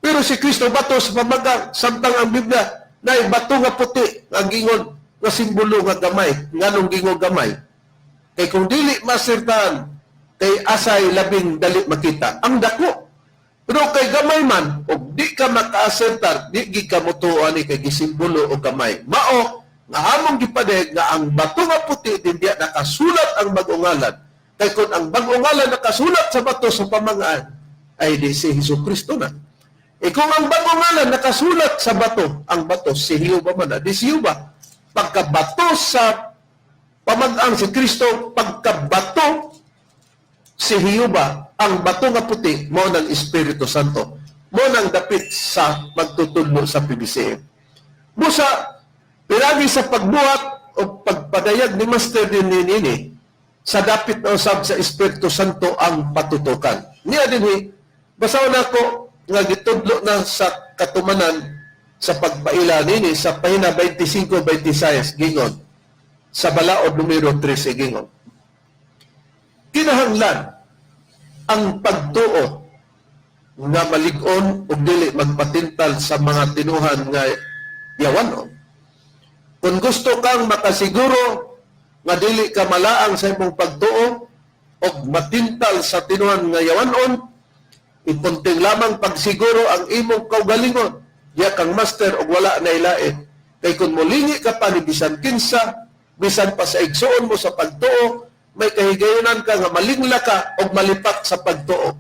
Pero si Kristo bato sa pamagang, samtang ang Biblia, na bato nga puti, ang gingon, nga simbolo nga gamay, nganong gingon gamay. Kay kung dili masertahan, kay asay labing dali makita. Ang dako. Pero kay gamay man, og di ka makaasertar, di gi ka mutuo ani kay gisimbolo og gamay. Mao, nga among gipadeg nga ang bato nga puti, din diya nakasulat ang bag-ong ngalan. Kay kung ang bag-ong ngalan nakasulat sa bato sa pamangaan, ay di si Hesus Kristo na. E kung ang bag-ong ngalan nakasulat sa bato, ang bato si Jehovah man na, di si Jehovah. Pagkabato sa pamag-ang si Kristo, pagkabato si Jehovah, ang bato nga puti, mao ng Espiritu Santo. Mao nang dapit sa magtutudlo sa PBCM. Busa, piragi sa pagbuhat o pagpadayag ni Master din nini, sa dapit na usab sa Espiritu Santo ang patutukan. Niya din hi, basaw na ako nga gitudlo na sa katumanan sa pagpaila nini sa pahina 25-26 gingon sa balaod numero 13 gingon. Kinahanglan ang pagtuo nga malig-on ug dili magpatintal sa mga tinuhan nga yawanon. Kung gusto kang makasiguro nga dili ka malaang sa imong pagtuo og matintal sa tinuhan nga yawanon, ipunting lamang pagsiguro ang imong kaugalingon. Diya kang master og wala na ilain. Kay kung mulingi ka pa ni bisan kinsa, bisan pa sa igsuon mo sa pagtuo, may kahigayonan ka nga malingla ka og malipak sa pagtuo.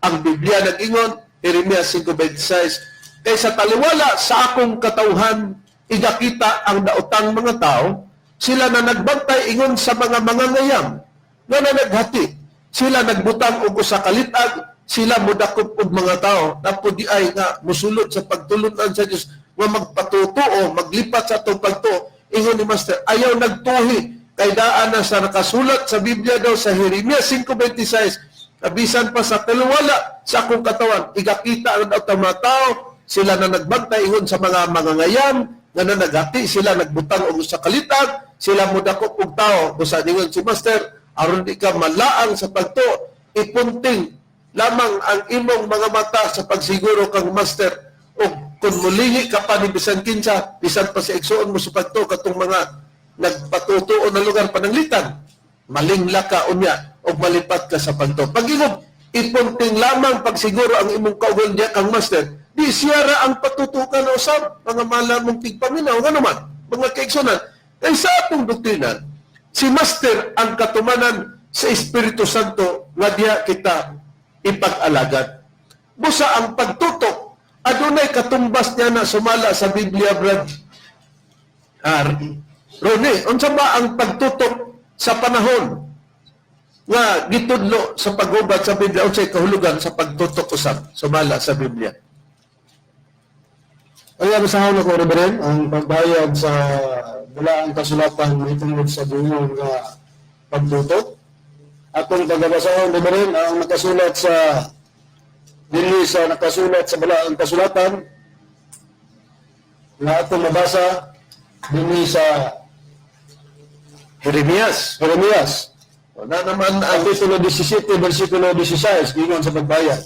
Ang Biblia nag-ingon, Jeremias 5:26, kay sa taliwala sa akong katawhan, igakita ang daotang mga tao, sila na nagbantay ingon sa mga mangangayam, nga nanaghati, sila nagbutang og usa ka lit-ag, sila modakop og mga tao, napo di ay nga musulod sa pagtulunan sa Dios nga magpatutuo, maglipat sa atong pagtuo. Ingon ni Master, ayaw nagtuhi kay daan na sa nakasulat sa Biblia daw sa Jeremias 5:26, Bisan pa sa kaluwala sa akong katawan, igakita ang atong mga tao, sila na nagbantay ingon sa mga mangangayan, nga na naghati, sila nagbutang og sa kalitag, sila mudakop og tao. Busa ningon si Master, aron di ka malaang sa pagtuo, ipunting lamang ang imong mga mata sa pagsiguro kang Master, o kung mulihi ka pa ni bisan kinsa, bisan pa sa igsuon mo sa pagtuo katong mga nagpatutuo na lugar pananglitan, malingla ka unya o malipat ka sa pagtuo. Pag-ingon, ipunting lamang pagsiguro ang imong kaugal niya kang Master, di siyara ang patutukan o usab, mga malamong tigpaminaw, nga naman, mga kaigsunan. Kay sa atong doktrina, si Master ang katumanan sa Espiritu Santo nga diha kita ipag-alagad. Busa ang pagtutok, adunay katumbas niya na sumala sa Biblia, Brad. Ronnie, unsa ba ang pagtutok sa panahon nga gitudlo sa paghubat sa Biblia, unsay kahulugan sa pagtutok usab sumala sa Biblia? Ay, ano sa ako, Reverend, ang pagbayad sa balaang kasulatan mahitungod sa buong nga pagtutok. Atong pagabasahon, Reverend, ang nakasulat sa dili sa nakasulat sa balaang kasulatan nga atong mabasa dinhi sa Jeremias. Jeremias, Wala naman ang Kapitulo 17, versikulo 16, giingon sa pagbayad.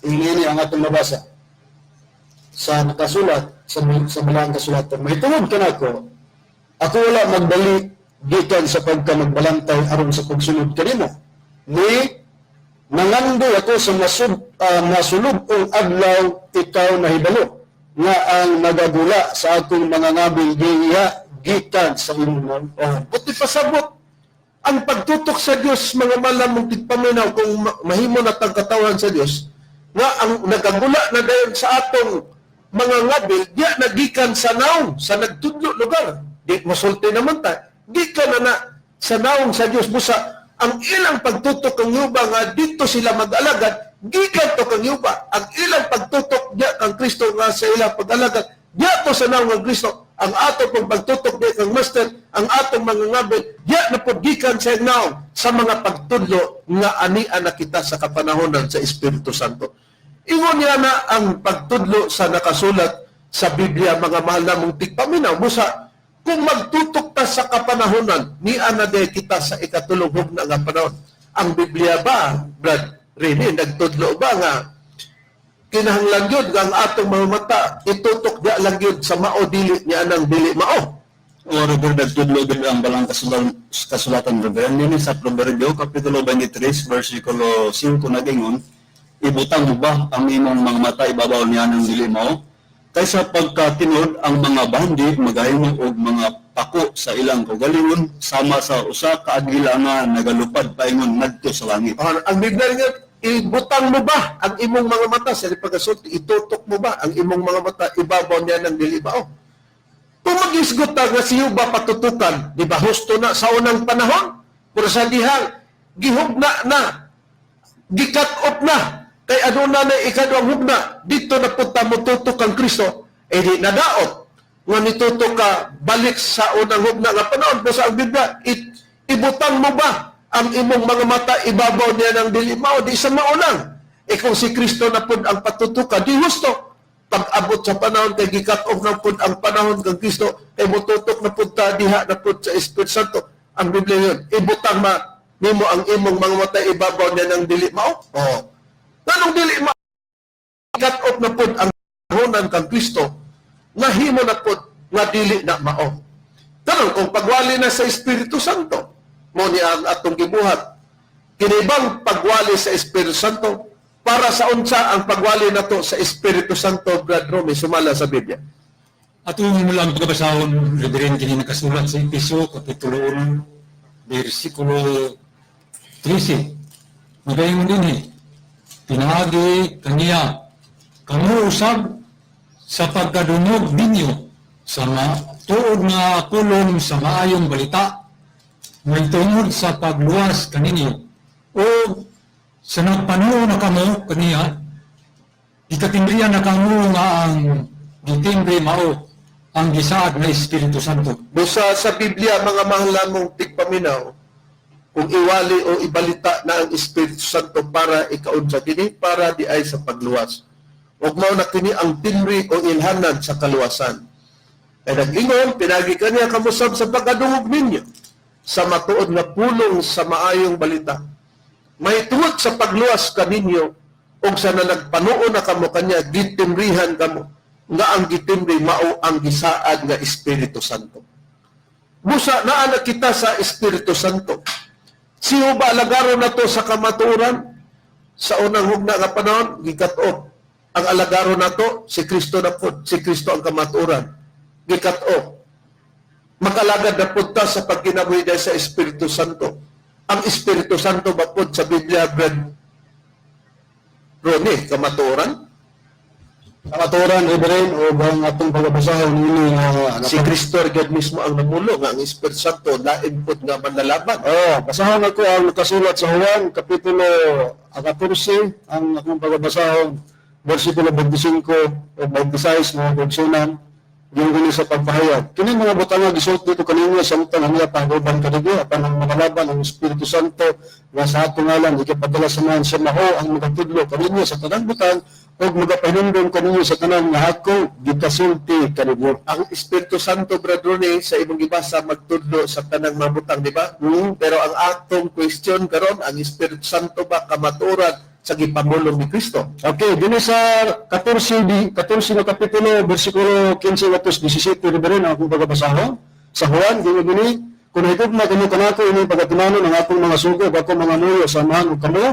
Ingini ang atong mabasa sa nakasulat sa balaang kasulatan. Mahitungod kanako, ako wala magbali gikan sa pagka magbalantay aron sa pagsunod kanimo. Ni nangandoy ako sa masulub og adlaw ikaw nahibalo nga ang nagagula sa akong mga ngabil giya gikan sa imong naon. Oh, buti pasabot ang pagtutok sa Dios, mga malamong tigpaminaw, kung mahimo na tang katawan sa Dios nga ang nagagula na dayon sa atong mga ngabil diya nagikan sa naong sa nagtudlo lugar, di mosulti naman ta, gikan na na sa naong sa Dios. Busa ang ilang pagtutok kang yuba nga dito sila mag-alagad, gikan to kang yuba. Ang ilang pagtutok diya kang Kristo nga sa ilang pag-alagad diya to sa naong ng Kristo. Ang ato pong pagtutok diya kang Master, ang atong mga ngabil diya na pod gikan sa naong sa mga pagtudlo nga ania na kita sa kapanahonan sa Espiritu Santo. Ingon niya na ang pagtudlo sa nakasulat sa Biblia, mga mahal namong tigpaminaw. Busa kung magtutok ta sa kapanahonan, niya na day kita sa ikatulong hugna nga panahon. Ang Biblia ba, Brad Rene, nagtudlo ba nga kinahanglan yun nga ang atong mga mata itutok diya lang yun sa mao dili niya nang dili mao? O Reverend, nagtudlo gid ang balang kasulatan, Reverend. Nini sa Proverbio, Kapitulo 23, versikulo 5 nagingon, "Ibutang mo ba ang imong mga mata ibabaw niya ng dili mao? Kaysa pagkatinod ang mga bandi magahimo og mga pako sa ilang kaugalingon sama sa usa ka agila nga nagalupad paingon ngadto sa langit." Ah, ang Biblia nga, ibutang mo ba ang imong mga mata sa pagkasulti, itutok mo ba ang imong mga mata ibabaw niya ng dili mao? Kung mag-isgot ta nga siyo ba patutukan, di ba husto na sa unang panahon? Pero sa dihang, gihugna na, gikat off na, kay ano na na ikaduang hugna, dito na punta mo tutok ang Kristo, eh di nadaot, nga nitutok ka balik sa unang hugna nga panahon. Pero sa ang Biblia, ibutang mo ba ang imong mga mata ibabaw niya ng dili mao, di sa mao lang. Eh kung si Kristo na pud ang patutukan, di husto pag-abot sa panahon kay gikat-off na pud ang panahon kang Kristo, kay motutok na pud ta diha na pud sa Espiritu Santo. Ang Biblia yun, ibutang ma nimo ang imong mga mata ibabaw niya ng dili mao. Oh. Nganong dili mao? Cut off na pud ang hunan kang Kristo, nahimo na pud nga dili na mao. Karon kung pagwali na sa Espiritu Santo, mo ni ang atong gibuhat. Kinibang pagwali sa Espiritu Santo, para sa unsa ang pagwali nato sa Espiritu Santo, Brad Romy, sumala sa Biblia? Atong mulang pagkabasahon, Reverend, kini nakasulat sa Epeso, Kapitulo 1, versikulo 13. Magayon din eh, pinaagi kaniya, kamo usab sa pagkadungog ninyo sa tuod nga pulong sa maayong balita, may tungod sa pagluwas kaninyo, o sa nagpanuo na kamo kaniya, gikatimbrihan na kamo nga ang gitimbre mao ang gisaad na Espiritu Santo. Busa sa Biblia, mga mahal namong tigpaminaw, Kung iwali o ibalita na ang Espiritu Santo para ikaunsa kini, para di ay sa pagluwas. Ug mao na kini ang timri o ilhanan sa kaluwasan. Kay nag-ingon, pinagi kaniya kamusab sa pagkadungog ninyo sa matuod nga pulong sa maayong balita. May tungod sa pagluwas kaninyo ug sa nalagpanuon na kamo kanya, gitimrihan kamo nga ang gitimri mao ang gisaad nga Espiritu Santo. Busa naa na kita sa Espiritu Santo. Siyo ba alagaro na to sa kamatuoran? Sa unang hugna nga panahon, gikat-o. Ang alagaro nato, si Kristo na po, si Kristo ang kamatuoran. Gikat-o. Makalagad na pud ta sa pagkinabuhi dahil sa Espiritu Santo. Ang Espiritu Santo ba pod sa Biblia, Brad Ronnie, kamatuoran? Kamatuoran, Reverend, o ang atong pagbabasahon ini nga Si Kristo gyud mismo ang namulo nga ang Espiritu Santo lain pod nga manlalaban. Oh, basahon ako ang nakasulat sa Juan, Kapitulo 14, ang akong pagbabasahon, versikulo 25 o 26 mga kugsunan, yung guni sa pagpahayag. Kini mga butanga gisulti ko kaninyo samtang ang iya panguban kadugyo apan ang manalaban ang Espiritu Santo nga sa atong ngalan ikipadala sa man siya maho ang magatudlo kaninyo sa tanang butang ug magapahinumdom kaninyo sa tanan nga ako gikasulti kaninyo. Ang Espiritu Santo, Brad Ronnie, sa imong gibasa magtudlo sa tanang mabutang, di ba? Pero ang atong question karon, ang Espiritu Santo ba kamatuoran sa gipamulong ni Kristo? Okay, dini sa 14 na kapitulo, bersikulo 15 ngadto 17, Reverend, ang akong pagabasahon. Sa Juan, dini dini, kung nahigugma kamo kanako inyong pagatimanon ang akong mga sugo ug akong mga muyo samahan og kamo,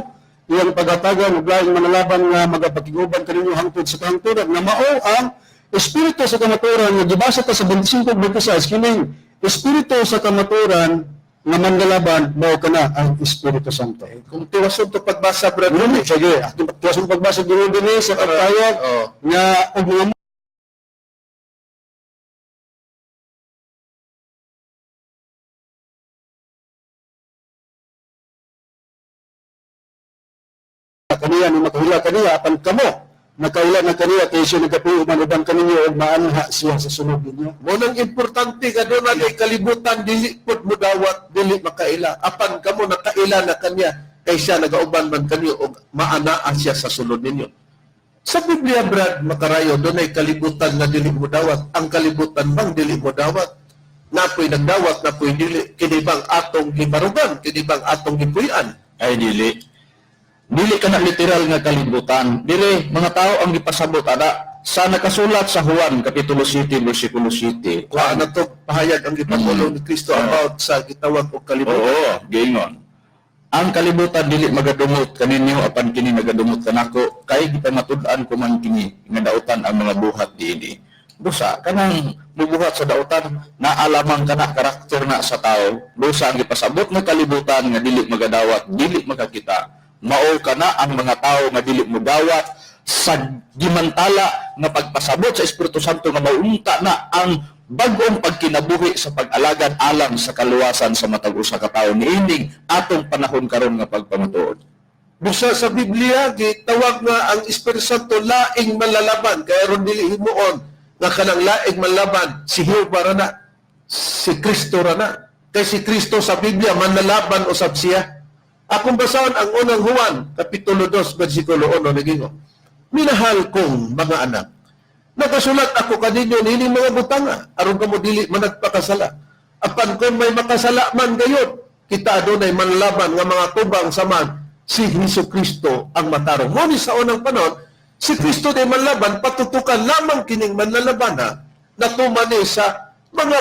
iyang pagatagan og laing manalaban nga magapakiguban kaninyo hangtod sa kahangturan nga mao ang Espiritu sa kamatuoran nga gibasa ta sa 25:26 kining Espiritu sa kamatuoran nga manlalaban mao kana ang Espiritu Santo. Kung tiwason to pagbasa, Brad Ronnie, Sige, atong pagtuwason pagbasa Ginoo dinhi sa pagpayag Oo. nga og mga kaniya ni makaila kaniya apan kamo nakaila na kaniya kay siya nagapuyo man uban kaninyo ug maanha siya sa sunod ninyo. Mo nang importante ka doon na kalibutan dili pud mo dawat dili makaila apan kamo nakaila na kanya kay siya nagauban man kanyo og maanaa siya sa sulod ninyo. Sa Biblia, Brad, makarayo, dunay kalibutan nga dili mo dawat. Ang kalibutan bang dili mo dawat? Napoy nagdawat, napoy dili. Kini bang atong gibarugan? Kini bang atong gipuy-an? Ay dili. Dili ka na literal nga kalibutan. Dili mga tao ang gipasabot ana sa nakasulat sa Juan kapitulo 7 bersikulo 7. Kuha na to pahayag ang gipamulong ni Kristo about sa gitawag og kalibutan. Oo, giingon. Ang kalibutan dili magadumot kaninyo apan kini nagadumot kanako kay gipamatud-an ko man kini nga dautan ang mga buhat diini. Busa kanang mubuhat sa dautan naalamang kana karakter na sa tao. Busa ang gipasabot nga kalibutan nga dili magadawat, dili makakita. Mao kana ang mga tao nga dili modawat sa gimantala nga pagpasabot sa Espiritu Santo nga maunta na ang bag-ong pagkinabuhi sa pag-alagad alang sa kaluwasan sa matag usa ka tawo niining atong panahon karon nga pagpamatuod. Busa sa Biblia, gitawag nga ang Espiritu Santo laing malalaban. Kaya ron dili himuon nga kanang laing malalaban, si Jehovah ra na, si Kristo ra na. Kay si Kristo sa Biblia, manlalaban usab siya. Akong basahon ang unang Juan, Kapitulo 2, versikulo 1, nagingo. Minahal kong mga anak, nakasulat ako kaninyo nining mga butanga, aron kamo dili managpakasala. Apan kung may makasala man gayon, kita adunay manlaban nga mga tubang saman si Hesus Kristo ang matarong. Ngunit sa unang panahon, si Kristo di manlaban, patutukan lamang kining manlalabana na tumani sa mga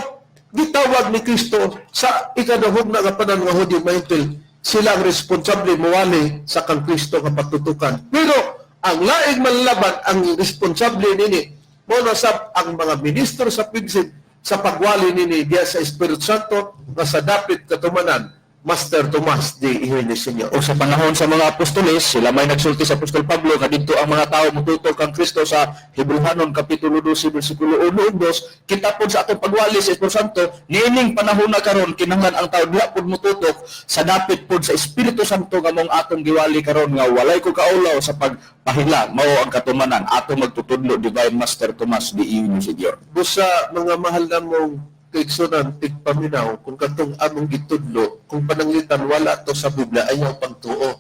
gitawag ni Kristo sa ikaduhog na nga panahon nga Hudyo mahintil, sila ang responsable muwali sa kang Kristo nga patutukan. Pero ang laing manlaban ang responsable nini mo na sab ang mga ministro sa pigsid sa pagwali nini diya sa Espiritu Santo nga sa dapit katumanan Master Tomas de Ihones Señor. O sa panahon sa mga apostoles, sila may nagsulti sa Apostol Pablo nga didto ang mga tao mututok kang Kristo sa Hebrehanon kapitulo 12 bersikulo 1 ug 2, kita pod sa atong pagwali sa Espiritu Santo niining panahon na karon kinahanglan ang tao diha pod mututok sa dapit pod sa Espiritu Santo nga mong atong giwali karon nga walay ko kaulaw sa pagpahila mao ang katumanan ato magtutudlo Divine Master Tomas de Ihones Señor. Busa mga mahal na mong kaigsunan tigpaminaw, kung katong among gitudlo, kung pananglitan wala to sa Biblia, ayaw pagtuo.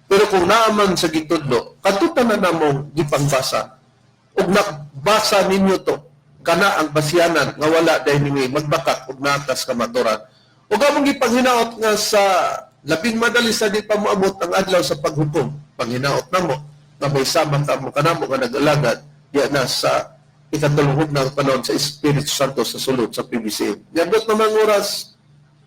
Pero kung naaman sa gitudlo, katutan na namong gipangbasa. Ug nagbasa ninyo to, kana ang basianan nga wala dahil ninyo magbakak ug natas kamaturan. Ug among gipanghinaot nga sa labing madali sa di pa moabot ang adlaw sa paghukom, panghinaot namo nga may sama ka mo kanamo nga nag-alagad diya na sa ikatulong ng panahon sa Espiritu Santo sa sulod sa PBC. Niabot naman oras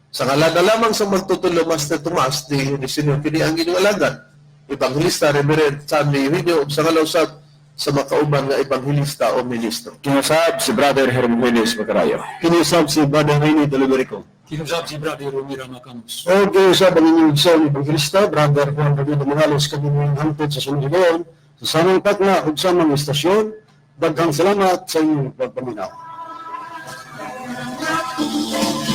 sa ngalan na lamang sa magtutulo, Master Tomas di Unisinyo, kini ang inyong alagad, Evangelista Reverend Sammy Eugenio, ug sa ngalaw sa makauban nga ebanghelista o ministro. Kinusab si Brother Hermogenes Macarayo. Kinusab si Brother Rene Deliberico. Kinusab si Brother Romero Macamos. O kinusab ang inyong igsoon Evangelista, Brother Juan Ramiro Mangalos, kami mong hangtod sa sunod higayon, sa samang takna ug samang istasyon. Daghang salamat sa inyong pagpaminaw. Thank